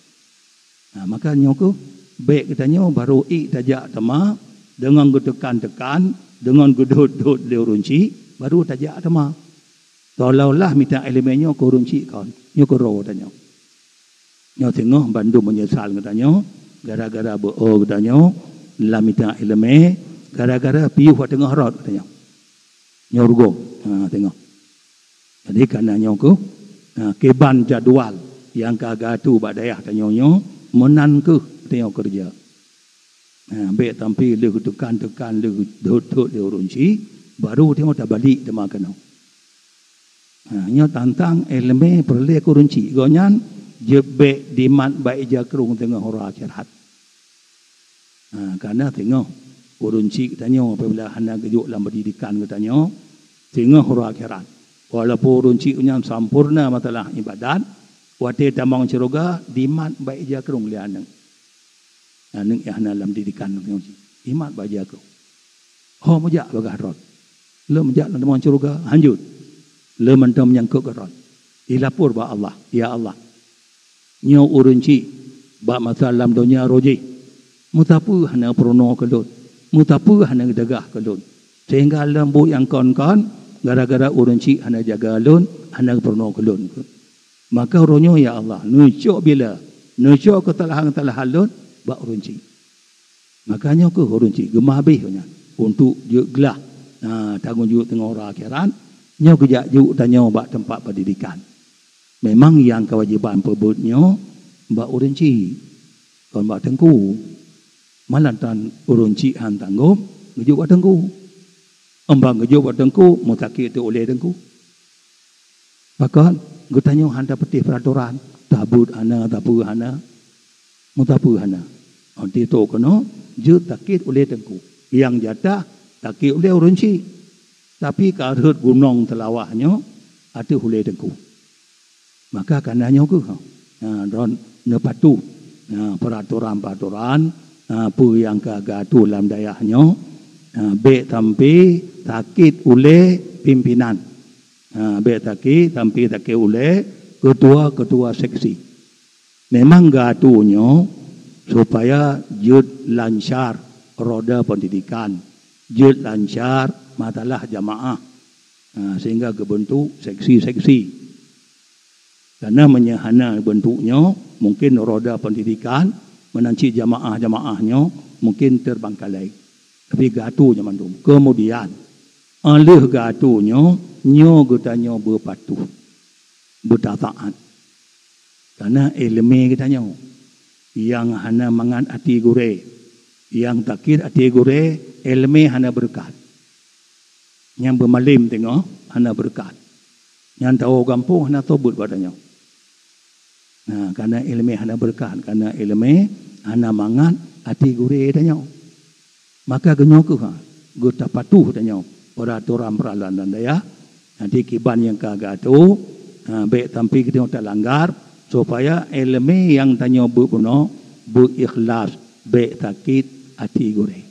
Ha, maka nyoe keuh, bék geutanyoe barô ék tajak teuma deungon geuteukan-teukan, deungon geudhôt-dhôt lé ureuëng chik, barô tajak teuma. Seolah-olah mita iéleumé nyoe keu ureuëng chik kon, nyoe keu droe tanyoe. Nyoe teungoh bandum meunyeusal geutanyoe, gara-gara beu-o geutanyoe lam mita iéleumé, gara-gara piôh teungoh rot geutanyoe. Nyoe rugoe, ha, teungoh. Jadi kana nyoe keuh, ha, kiban jadwal nyang ka geuatô bak dayah tanyoe nyoe, meunan keuh tanyoe keureuja. Ha, bék sampai lheueh teukan-teukan, lheueh dhôt-dhôt lé ureuëng chik, barô teungoh tabalek teuma keunoe. Ha, nyoe tantang iéleumé peureulée keu ureuëng chik. Gobnyan jeuet bék dimat bak ija krông teungoh uroe akhirat. Ha, kana teungoh ureuëng chik tanyoe apabila hana geujok lam pendidikan geutanyoe, teungoh uroe akhirat. Walaupun ureuëng chik nyan sampurna masalah ibadat, watée tamong syeuruga dimat bak ija krông lé aneuëk. Aneuëk nyang hana lam didikan, imat bak ija krông. Ho meujak bagaih droe. Lom jak lam teumon syeuruga, hanjeuet. Lom mantong menyangkot keu droe. Ilapor bak Allah, "Ya Allah, nyoe ureuëng chik bak masa lam donya roh jih. Meusapeue hana peurunoe keu lôn? Meusapeue hana geudagah keu lôn? Sehingga lam buet nyang kon-kon, gara-gara ureuëng chik hana jaga lôn, hana geupeurunoe keu lôn." Maka uroe nyoe, ya Allah, neucok bila, neucok keusalahan-keusalahan lôn bak ureuëng chik. Maka nyoe keuh ureuëng chik geumah abéh nyan untuk jeuet glah, na tanggong jaweueb teungoh uroe akhirat, nyoe geujak jok tanyoe bak teumpat pendidikan. Memang nyang keuwajéban peubeuet nyoe bak ureuëng chik, kon bak teungku. Malah tan ureuëng chik han tanggong, geujok bak teungku. Embang geujok bak teungku, meutakét teuk ulée teungku. Pakon geutanyoe hana tapeuteh peuratoran, tabeuet hana, tapeue hana, meusapeue hana. Óh tito keunoe jeuet sakét ulée teungku. Nyang jatah sakét ulée ureuëng chik. Tapi ka rhot gunong Seulawah nyoe ateueh ulée teungku. Maka kana nyoe keuh, ha, droe neupatuh, ha, peuratoran-peuratoran, ha, peue nyang ka geuatô lam dayah nyoe, ha, bék sampai sakét ulée pimpinan. Ha, bék sakét, sampai sakét ulée keutua-keutua seksi. Memang geuatô nyoe supaya jeuet lancar roda pendidikan, jeuet lancar masalah jamaah, ha, sehingga geubentuk seksi-seksi. Karena meunyoe hana bentuk nyoe, mungkin roda pendidikan meunan cit jamaah-jamaah nyoe mungkin terbengkalai. Tapi geuatô nyoe mandum. Kemudian, óh lheueh geuatô nyoe, nyoe geutanyoe beupatuh, beutaat. Karena iéleumé geutanyoe nyang hana mangat até gurée, nyang sakét até gurée, iéleumé hana beureukat. Nyang beumalém teungoh hana beureukat. Nyang tawoe gampông hana teubiet bak tanyoe. Nah, karena iéleumé hana beureukat, karena iéleumé hana mangat até gurée tanyoe. Maka geunyoe keuh, ha, geutapatuh tanyoe peuratoran-peuratoran dayah. Nanti kiban nyang ka geuatô, ha, bék sampai geutanyoe talanggar, supaya iéleumé nyang tanyoe beuet bunoe beuikhlas, bék sakét até gurée.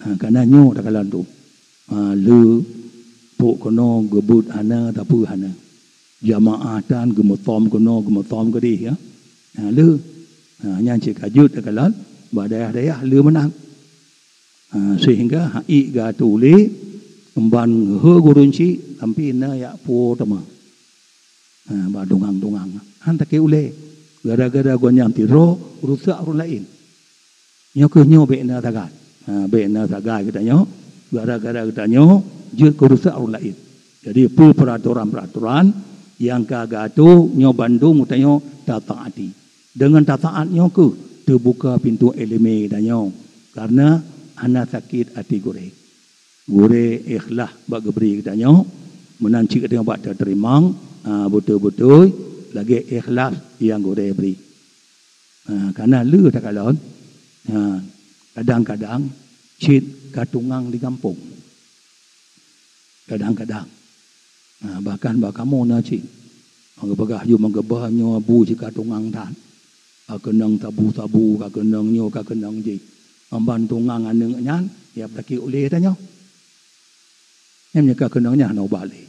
Ha, kana nyoe takalon tu. Ha, le pok keunoe geubeuet hana, tapeue hana. Jamaah tan geumeusom keunoe, geumeusom keudeh, ya. Ha, le. Ha, nyan cit ka jeuet takalon bak dayah-dayah le meunan. Ha, sehingga hai geuatô lé, emban heu gurun cit, sampai na jak puwoe teuma. Ha, bak dungang-dungang. Han takée ulée. Gara-gara gobnyan sidroe rusak ureuëng laén. Nyoe keuh nyoe bék na sagai. Ha, bék na sagai geutanyoe. Gara-gara geutanyoe jeuet keu rusak ureuëng laén. Jadi, peue peuratoran-peuratoran nyang ka geuatô nyoe bandum geutanyoe tataati. Deungon tataat nyoe keuh teubuka pintoe iéleumé geutanyoe, kareuna hana sakét até gurée. Gurée ikhlas bak geubri geutanyoe, meunan cit geutanyoe bak tateurimong, ha, beutôi-beutôi lagée ikhlas nyang gurée bri. Ha, kana le takalon, ha, kadang-kadang cit ka tungang di gampông. Kadang-kadang, ha, bahkan bak kamoe na cit. Meugeubagah ju meugeubah nyoe bu cit ka tungang that. Ka keunong tabu-tabu, ka keunong nyoe, ka keunong jih. Amban tungang aneuëk nyan, ya peutakét ulée tanyoe. Nyan meunyoe ka keunong nyan hana ubat lé.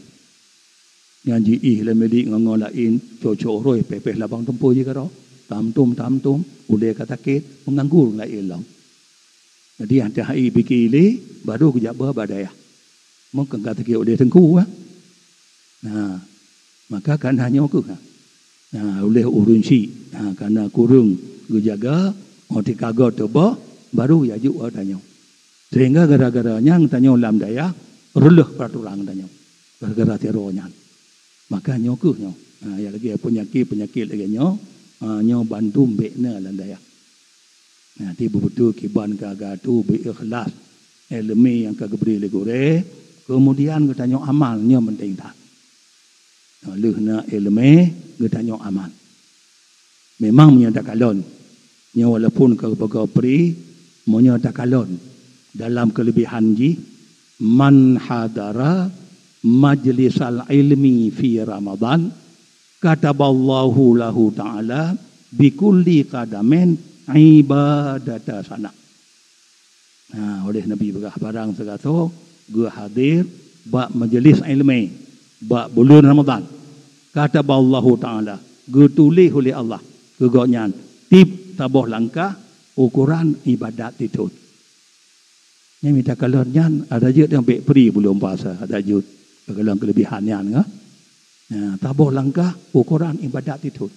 Nyan jiih lé milék ngon-ngon laén, cocok roi peh-peh labang tumpôi jih keudroe. Tam-tum, tam-tum, ulée ka sakét, meunganggur laén lom. Jadi, hana hai pike lé, baru geujak ba bak dayah. Mungken ka sakét ulée teungku, ha? Nah, maka kana nyoe keuh, ha. Nah, ulée ureuëng syiek, ha, kana kureueng geujaga, óh tika goe teuboh, baru jijak u tanyoe. Sehingga gara-gara nyan tanyoe lam dayah reuloh peuraturan tanyoe gara-gara tiroe nyan. Maka nyoe keuh nyoe, ha, nyang lagée peunyakét-peunyakét lagée nyoe, ha, nyoe bandum bék na lam dayah. Nah, ti beubeutôi kiban ka gatu beu ikhlas iéleumé nyang ka geubri lé gurée, keumudian geutanyoe amal nyoe peunteng that. Nah, lheueh na iéleumé geutanyoe amal. Memang meunyoe takalon, nyoe walaupun ka geupeugah pri, meunyoe takalon dalam keuleubihan jih, "Man hadara majlisal ilmi fi Ramadan, kataballahu lahu ta'ala bikulli qadamin ibadata sana." Ha, oleh Nabi peugah, barang sigasoe geuhadér bak majlis iéleumé bak buleuen Ramadhan, kataballahu ta'ala, geutuléh uleh Allah keu gobnyan tieb saboh langkah ukoran ibadat sithon. Nyang mita kalon nyan ada jeuet nyang bék pri buleuen puasa, ada jeuet. Bak kalon keuleubihan nyan, ha? Nah, saboh langkah ukoran ibadat sithon.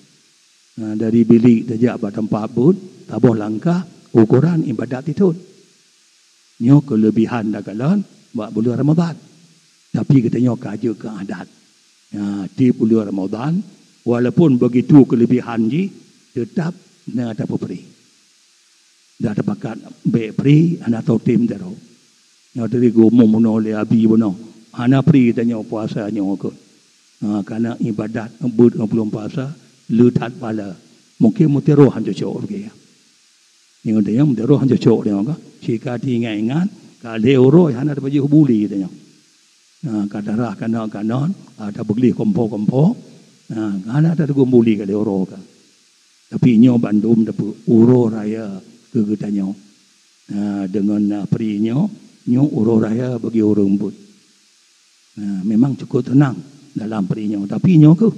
Nah, dari bilék tajak bak teumpat beuet, saboh langkah ukoran ibadat sithon. Nyoe keuleubihan takalon bak buleuen Ramadhan. Tapi geutanyoe ka jeuet keu adat. Nah, tieb buleuen Ramadhan, walaupun begitu keuleubihan jih, teutab na tapeupri. Dak teupakat bék pri, hana teutem jaroe. Nyoe tadi geuumum bunoe lé abi bunoe. Hana pri tanyoe puasa nyoe keuh. Ha, kana ibadat beuet ngon buleuen puasa le that pahala. Mungken meuteuro han cocok lagée nyan. Nyoe tanyoe meuteuro han cocok lagée nyoe keuh. Sika teuingat-ingat, ka lhée uroe hana tapajoh buli tanyoe. Ha, ka darah kana kanon, ha, tabeugleh kompo-kompo. Ha, hana tateugom buli ka lhée uroe keuh. Tapi nyoe bandum teupeu uroe raya keu geutanyoe. Ha, deungon na pri nyoe, nyoe uroe raya bagi ureuëng beuet. Ha, memang cukup teunang dalam pri nyoe, tapi nyoe keuh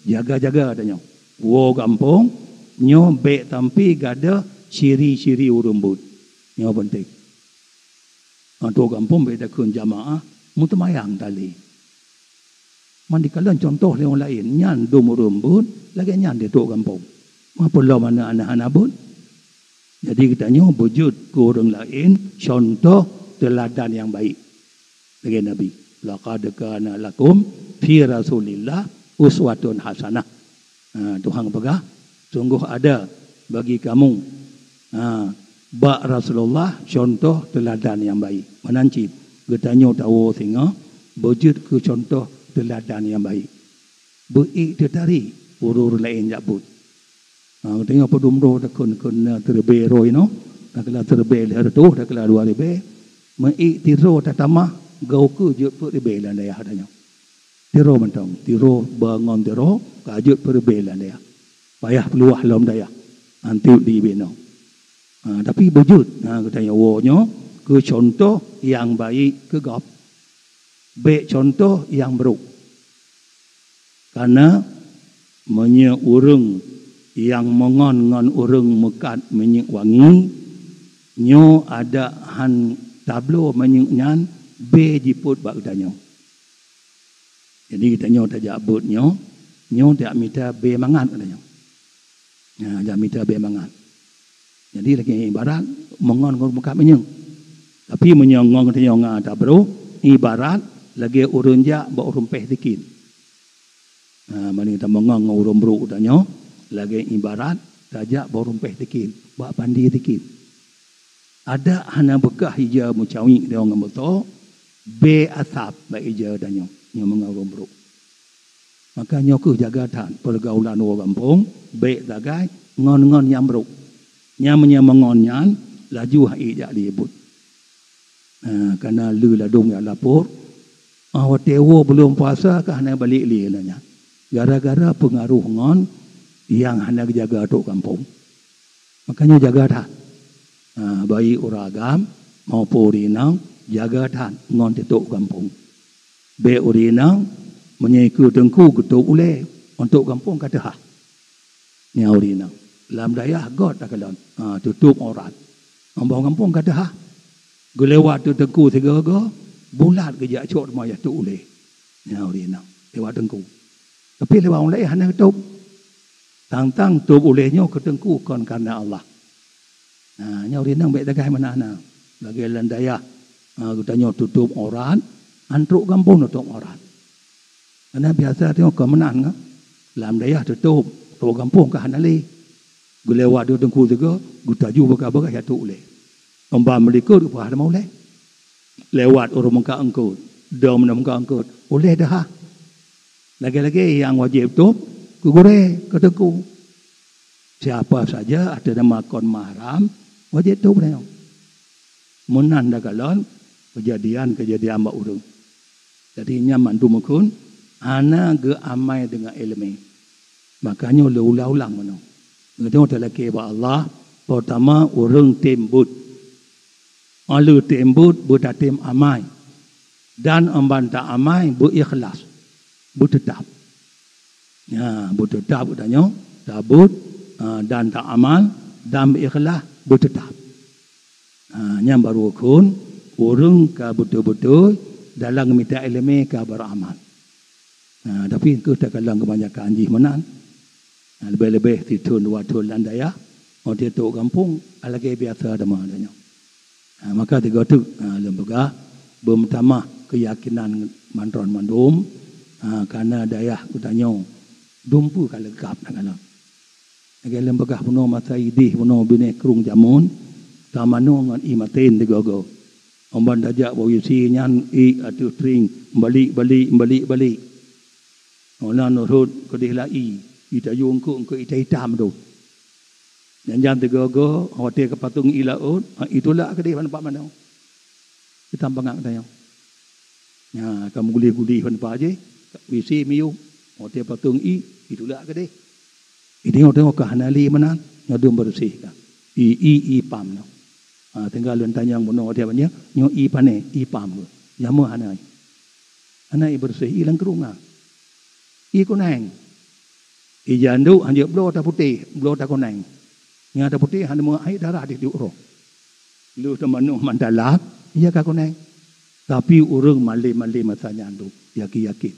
jaga-jaga tanyoe. Woe gampông, nyoe bék sampai gadôh ciri-ciri ureuëng beuet. Nyoe peunteng. Atau gampông bék takheun jamaah, meuteumayang tali. Man dikalon contoh lé ureuëng laén, nyan dum ureuëng beuet lagée nyan di trok gampông. Ma peulom aneuk-aneuk hana beuet? Jadi geutanyoe beujeuet keu ureuëng laén contoh teuladan nyang baik. Lagée Nabi, "Laqad kana lakum fi Rasulillah uswatun hasanah." Ha, Tuhan peugah, "Sunggoh ada bagi kamu, ha, bak Rasulullah contoh teuladan nyang baik." Meunan cit geutanyoe tawoe singoh beujeuet keu contoh teuladan nyang baik. Beu-ék teutarek ureuëng laén jak beuet. Ha, geutanyoe padum droe takheun-kheun na teureubée roh inoe, takheun teureubée lhée reutôh, takheun dua ribée. Meu-ék sidroe tatamah, goe keuh jeuet peuet ribée lam dayah tanyoe. Sidroe mantong, sidroe bangon sidroe ka jeuet peureubée lam dayah. Payah peuluwah lom dayah, anteuk di binoe. Ha, tapi beujeuet, ha, geutanyoe woe nyoe keu contoh nyang baik keu gob. Bék contoh nyang brok. Karna meunyoe ureuëng nyang meungon ngon ureuëng meukat minyeuk wangi, nyoe adak han tabloe minyeuk nyan, bé jipôt bak geutanyoe. Jadi geutanyoe tajak beuet nyoe, nyoe tajak mita bé mangat geutanyoe. Nah, jak mita bé mangat. Jadi lagée ibarat meungon ngon meukat minyeuk. Tapi meunyoe ngon geutanyoe ngon ata brok, ibarat lagée ureuëng jak bak ureuëng péh tikin. Nah, meunyoe tameungon ngon ureuëng brok tanyoe, lagée ibarat tajak bak ureuëng péh tikin, bak pandi tikin. Adak hana beukah ija meucawik deungon beutôi, Bèk asab bak ija tanyoe, nyoe meungon ureuëng brok. Maka nyoe kheueh jaga that peurgaulan ureuëng gampông, bèk sagai ngon-ngon nyang brok. Nyang meunyoe meungon nyan, laju hai jak lé buet. Nah, kana lé ladôm jak lapor, ah, watèe woe buleuen puasa ka hana balek lé na nyan. Gara-gara peungaroh ngon nyang hana geujaga trok gampông. Maka nyoe jaga that. Ha, baik ureuëng agam maupun ureuëng inong, jaga that ngon teutok gampông. Bèk ureuëng inong meunyoe ikeue teungku geutôb ulèe, untuk gampông ka teuhah. Nyan ureuëng inong. Lam dayah göt takalon, ha, tutôb aurat. Lam gampông ka teuhah. Geulewat teungku sigoe-goe, bulat geujak cok teuma jak tôb ulèe. Nyan ureuëng inong. Lewat teungku. Tapi lewat ulèe hana geutôb. Tang-tang tôb ulèe nyoe keu teungku kon kareuna Allah. Nah, nyoe ureuëng inong bèk sagai meunan na. Lagèe lam dayah, ha, geutanyoe tutôb aurat, han trok gampông tutôb aurat. Karena biasa teungoh kon meunan kan. Lam dayah tutôb, trok gampông ka hana lé. Geulewat di teungku sigoe, geutaju bagah-bagah jak tôb ulèe. Lam ban meulikot geupeugah teuma ulèe. Lewat ureuëng meukat eungkôt, dong ureuëng meukat eungkôt, ulèe teuhah. Lagèe-lagèe nyang wajéb tôb keu gurèe, keu teungku. Siapa saja ateueh nama kon mahram, wajéb tôb tanyoe. Meunan takalon keujadian-keujadian bak ureuëng. Jadi nyan mandum kheun hana geuamai deungon iéleumé. Maka nyoe lé ulang-ulang meunoe. Geutanyoe talakèe bak Allah, peurtama ureuëng tem buet. Óh lheueh tem buet, beutatem amai. Dan ôn ban ta amai, beu ikhlas, beuteutab. Ya, beuteutab geutanyoe, tabuet, ha, dan ta amal, dan beu ikhlas, beuteutab. Ha, nyan barô kheun ureuëng ka beutôi-beutôi dalam mita iéleumé ka beuramal. Ha, tapi keu takalon keubanyakan jih meunan. Ha, leubeh-leubeh sithon dua thon lam dayah, óh trok gampông, lagèe biasa teuma tanyoe. Ha, maka sigoe teuk, ha, lôn peugah, beumeutamah keuyakinan mantong mandum, ha, kareuna dayah geutanyoe dumpeue ka leungkab takalon. Lagèe lôn peugah bunoe masa idéh bunoe binéh krueng jameun, tamanoe ngon ié maten sigoe-goe. Ôn ban tajak bak WC nyan ié ateueh tring, balik-balik, balik-balik. Meunan rhot keudeh lam ié, ié tajôk eungkôt-eungkôt itam-itam tu. Nyan-nyan sigoe-goe, watèe ka patong ié laôt, ha, ié tulak keudeh bak teumpat manoe. Itam bangat geutanyoe. Nya, ka meuguléh-guléh bak teumpat jih, WC miyueb, watèe patong ié, ié tulak keudeh. Ié teungoh-teungoh ka hana lé meunan, nyoe dum beureuséh ka. Ié, ié, ié pam nyoe. Ha, tinggai lôn tanyong bunoe watèe banyak, nyoe ié pané, ié pam. Jameun hana. Hana ié beureuséh, ié lam krueng na. Ié kunèng. Ié janduk hanjeuet bloe taputéh, bloe takunèng. Nyang taputéh hana meuakhé darah di tiep uroe. Lheueh teumanoe mantalah, ié ka kunèng. Tapi ureuëng malém-malém masa nyan tu, yakin-yakin.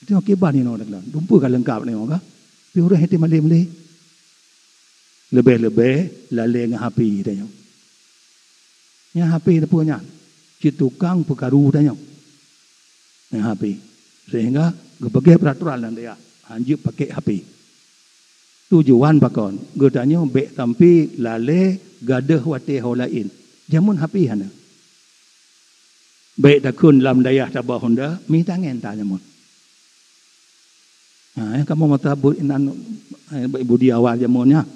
Itu akibat inoe dalam. Dumpeue ka leungkab nyoe ka. Tapi ureuëng hana malém lé. Leubeh-leubeh lalée ngon HP tanyoe. Nyan HP teupeue nyan, cit tukang peukaru tanyoe ngon HP, sehingga geupeugét peuratoran lam dayah hanjeuet pakék HP. Tujuan pakon? Geutanyoe bék sampai lalée gadôh watée ho laén. Jameun HP hana. Bék takheun lam dayah tabah honda, mi tangen ta jameun. Ha, nyang kamoe mata buet inan, eh, budi awai jameun nyan.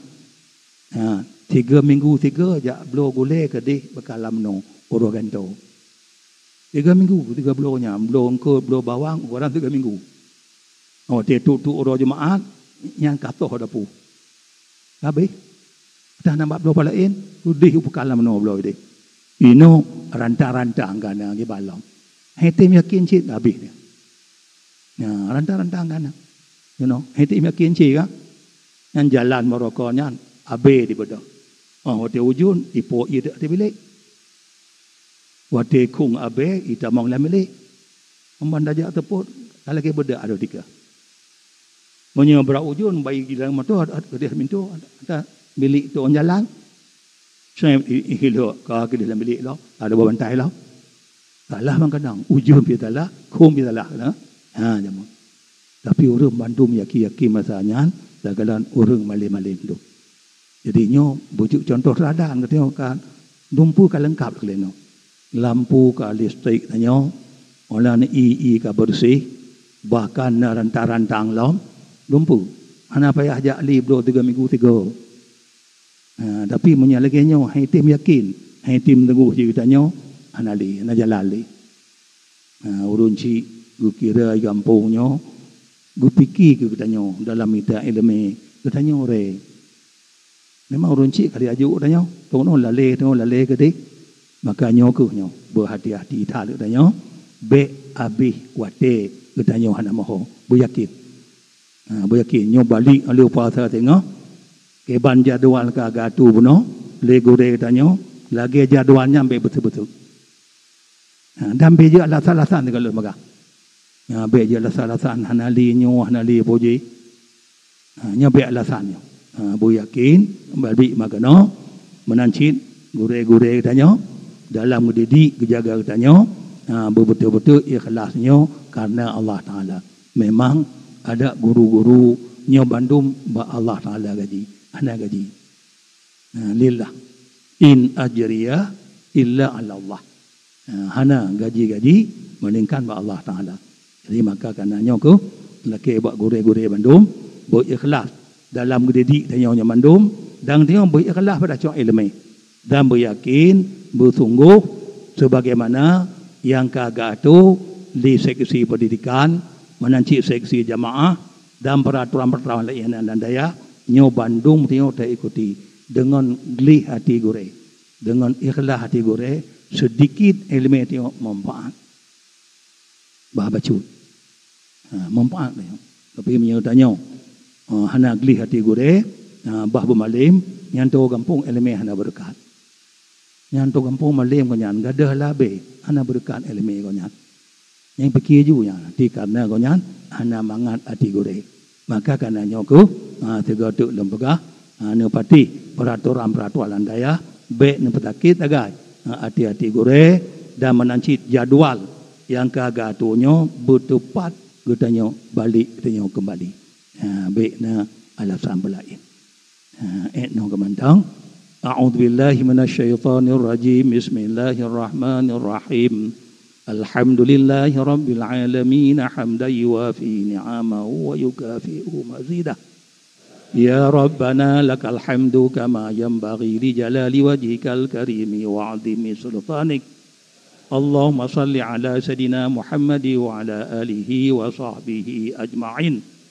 Ha, tiga minggu tiga jak bloe gulée keudeh beukalam noe uroe gantoe. Tiga minggu tiga bloe nyan, bloe eungkôt, bloe bawang, uroe tiga minggu. Oh, tiep-tiep uroe Jumaat, nyan ka toh dapu. Habéh. Dah na bak bloe palaén, udeh u peukalam noe bloe deh. Inoe rantang-rantang gana gibalom. Hai tem yakin cit habéh dia. Nya, rantang-rantang gana. You know, hai tem yakin cit ka. Nyan jalan meurokok nyan, abée dibeudôh. Oh, watée ujeuen, ipok ie dek ateueh bilék. Watée khong abée, itamong lam bilék. Amban tajak teupot, ka lagée beudak adoe tika. Meunyoe brat ujeuen, bayi gila moto, keudeh minto, ata bilik tu jalan. Saya ihilok ka keudeh lam bilik lo, ada bantai lo. Salah mangkadang, ujeuen pi salah, khong pi salah, nah. Ha, jameun. Tapi ureuëng bandum yakin-yakin masa nyan, lagée ureuëng malém-malém tu. Jadi nyoe bujuk contoh teladan geutanyoe kan dumpeue ka leungkab lé nyoe. Lampu ka listrik tanyoe, óh lheueh nyan ie-ie ka beureuséh, bahkan na rantang-rantang lom, dumpeue. Hana payah jak li bloe tiga minggu tiga. Ha, tapi meunyoe lagée nyoe, hai tem yakin, hai tem teungoh jih geutanyoe, hana lé, hana jalan lé. Ha, ureuëng chik geukira di gampông nyoe, geupike keu geutanyoe dalam mita iéleumé, geutanyoe ré. Memang ureuëng chik ka lheueh jok geutanyoe, teungoh lalé, teungoh lalé keudeh. Maka nyoe kheueh nyoe, beuhati-hati that geutanyoe, bék habéh watée geutanyoe hana moho, beuyakin. Ha, beuyakin, nyoe balek lheueh puasa teungoh, kiban jadwal ka geuatoe bunoe lé gurée geutanyoe, lagée jadwal nyan bék beutôi-beutôi. Ha, dan bék jeuet alasan-alasan sigoe lôn peugah. Ha, bék jeuet alasan-alasan hana lé nyoe, hana lé peue jih. Ha, nyoe bék alasan nyoe. Ha, beuyakin, balek meukeunong, meunan cit gurée-gurée geutanyoe dalam geudidik, geujaga geutanyoe, ha, beubeutôi-beutôi ikhlas nyoe kareuna Allah Taala. Memang adak guru-guru nyoe bandum bak Allah Taala gaji, hana gaji. Ha, lillah. In ajriya illa 'ala Allah. Ha, hana gaji-gaji melainkan bak Allah Taala. Jadi maka kareuna nyoe kheueh lakée bak gurée-gurée bandum, beuikhlas dalam geudidik tanyoe nyoe mandum, dan tanyoe beuikhlas bak tacok iéleumé. Dan beuyakin, beusunggoh sebagaimana nyang ka geuatoe di seksi pendidikan, meunan cit seksi jamaah, dan peuratoran-peuratoran laén nyang na dayah, nyoe bandum tanyoe taikuti deungon gleh hati gurée, deungon ikhlas hati gurée, seudikit iéleumé tanyoe manfaat. Bah bacut. Ha, manfaat tanyoe. Tapi meunyoe tanyoe, ha, hana gleh hati gurée, ha, bah beumalem, nyan tô gampông iéleumé hana beureukat. Nyan tô gampông malem gobnyan, gadôh labée, hana beureukat iéleumé gobnyan. Nyang pike ju nyan, hati kareuna gobnyan hana mangat hati gurée. Maka kareuna nyoe kheueh, ha, sigoe teuk lôn peugah, ha, neupatéh peuratoran-peuratoran lam dayah, bék neupeusakét sagai, ha, hati-hati gurée, dan meunan cit jadwal nyang ka geuatoe nyoe beuteupat geutanyoe balek geutanyoe keumbali. Ha, bék na alasan peulaén. Ha, ék nyoe keumantong. A'udzubillahi minasyaitonirrajim. Bismillahirrahmanirrahim. Alhamdulillahirabbil alamin, hamdan yuwafi ni'amahu wa yukafi'u mazidah. Ya Rabbana lakal hamdu kama yanbaghi li jalali wajhikal karimi wa 'azimi sultanik. Allahumma shalli ala Sayyidina Muhammad wa ala alihi wa sahbihi ajma'in.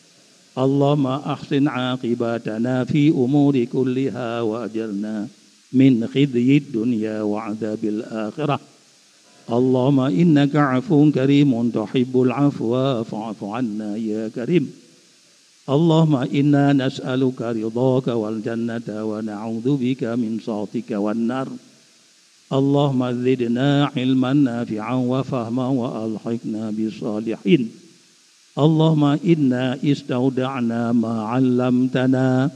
Allahumma ahsin aqibatana fi umuri kulliha wa ajirna min khizyid dunya wa adzabil akhirah. Allahumma innaka 'afuwun karimun tuhibbul 'afwa fa'fu 'anna ya karim. Allahumma inna nas'aluka ridhaka wal jannata wa na'udzubika min sakhatika wan nar. Allahumma zidna ilman nafi'an wa fahman wa alhiqna bis salihin. Allahumma inna istauda'na ma 'allamtana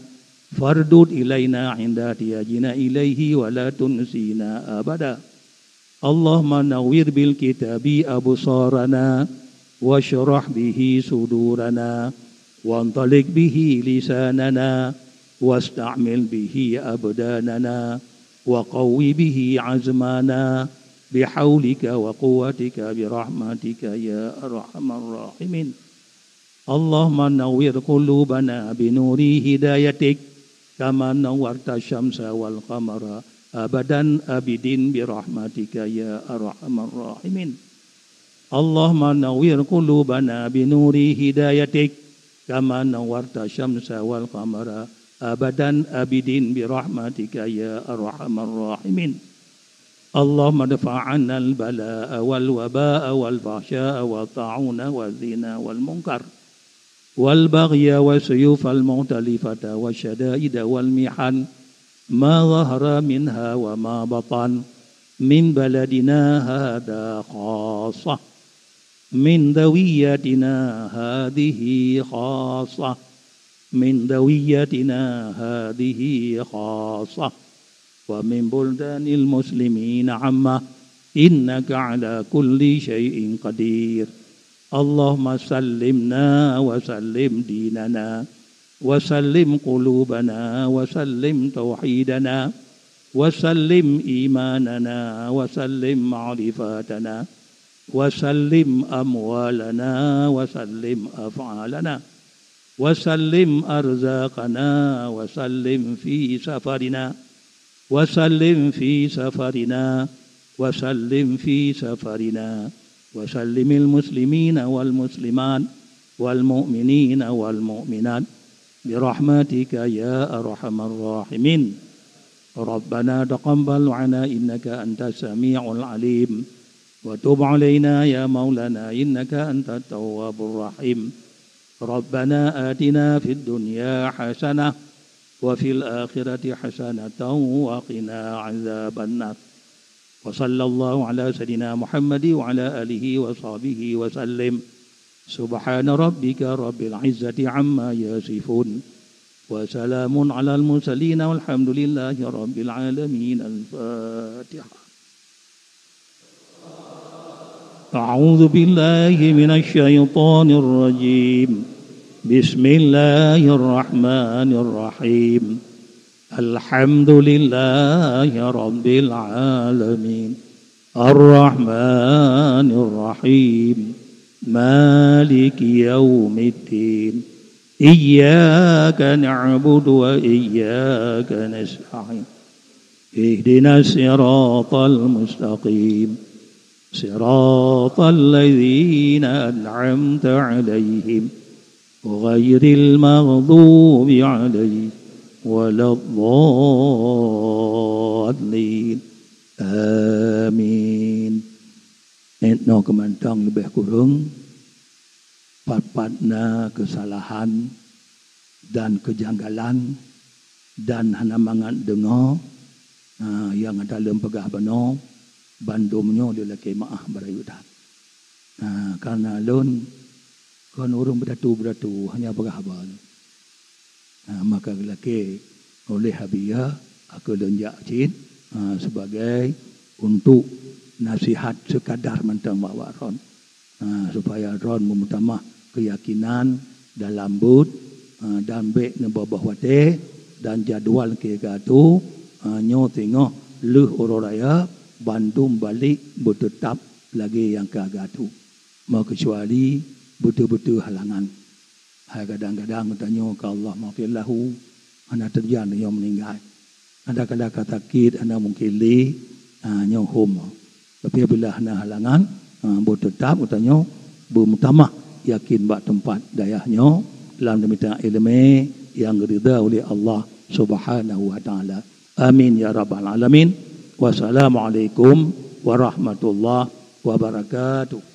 fardud ilaina 'inda ihtiyajina ilaihi wa la tunsina abada. Allahumma nawwir bil kitabi absharana washrah bihi sudurana wantaliq bihi lisanana wasta'mil bihi abdanana wa qawwi bihi azmana bihaulika wa quwwatika birahmatika ya arhamar rahimin. Allahumma nawwir qulubana binuri hidayatik kama nawwarta syamsa wal qamara abadan abidin birahmatika ya arhamar rahimin. Allahumma nawwir qulubana binuri hidayatik kama nawwarta syamsa wal qamara abadan abidin birahmatika ya arhamar rahimin. Allahumma dfa' 'annal bala'a wal waba'a wal fahsya'a wat ta'una waz zina wal munkar wal baghya was suyufal mukhtalifata wasyada'ida wal mihan ma zahara minha wa ma batan min baladina hadza khassah min dawiyatina hadhihi khassah min dawiyatina hadhihi khassah wa min buldanil muslimina 'ammah innaka 'ala kulli syai'in qadir. Allahumma sallimna wa sallim dinana wa sallim qulubana wa sallim tauhidana وسلم إيماننا وسلم معرفتنا وسلم أموالنا وسلم أفعالنا وسلم أرزاقنا وسلم في سفرنا وسلم في سفرنا وسلم في سفرنا وسلم المسلمين والمسلمات والمؤمنين والمؤمنات برحمتك يا أرحم الراحمين. ربنا تقبل منا إنك أنت السميع العليم وتب علينا يا مولانا إنك أنت التواب الرحيم. ربنا آتنا في الدنيا حسنة وفي الآخرة حسنة وقنا عذاب النار. وصلى الله على سيدنا محمد وعلى آله وصحبه وسلم. سبحان ربك رب العزة عما يصفون. وسلام على المرسلين والحمد لله رب العالمين. الفاتحة. أعوذ بالله من الشيطان الرجيم. بسم الله الرحمن الرحيم. الحمد لله رب العالمين. الرحمن الرحيم. مالك يوم الدين. إياك نعبد وإياك نستعين. اهدنا الصراط المستقيم. صراط الذين أنعمت عليهم غير المغضوب عليهم ولا الضالين. آمين. Inoe keumantong leubeh kureueng, pat-pat na keusalahan dan keujanggalan dan hana mangat deungoe, ha, nyang ata lôn peugah bunoe, bandum nyoe lôn lakée meuáh beurayeuk that. Ha, kareuna lôn kon ureuëng beudatu-beudatu, hana peugah haba lôn. Ha, maka lakée oleh Habia, aku lôn jak cit, ha, sebagai untuk nasihat sekadar mantong bak-bak droen. Ha, supaya droen meumeutamah keuyakinan dalam buet, ha, dan bék neuboh-boh watée dan jadwal keu geuatu, ha, nyoe singoh lheueh uroe raya bandum balek beuteutab lagée nyang ka geuatu, meukecuali beutôi-beutôi halangan. Hai kadang-kadang geutanyoe keu Allah maghfir lahu, hana teujan nyoe meuninggai. Kadang-kadang ka sakét hana mungken lé, ha, nyoe hom. Tapi apabila hana halangan, ha, beuteutab geutanyoe beumeutamah yakin bak teumpat dayah nyoe lam neumita iéleumé nyang geuridha uleh Allah Subhanahu wa Taala. Amin ya rabbal alamin. Wassalamualaikum warahmatullahi wabarakatuh.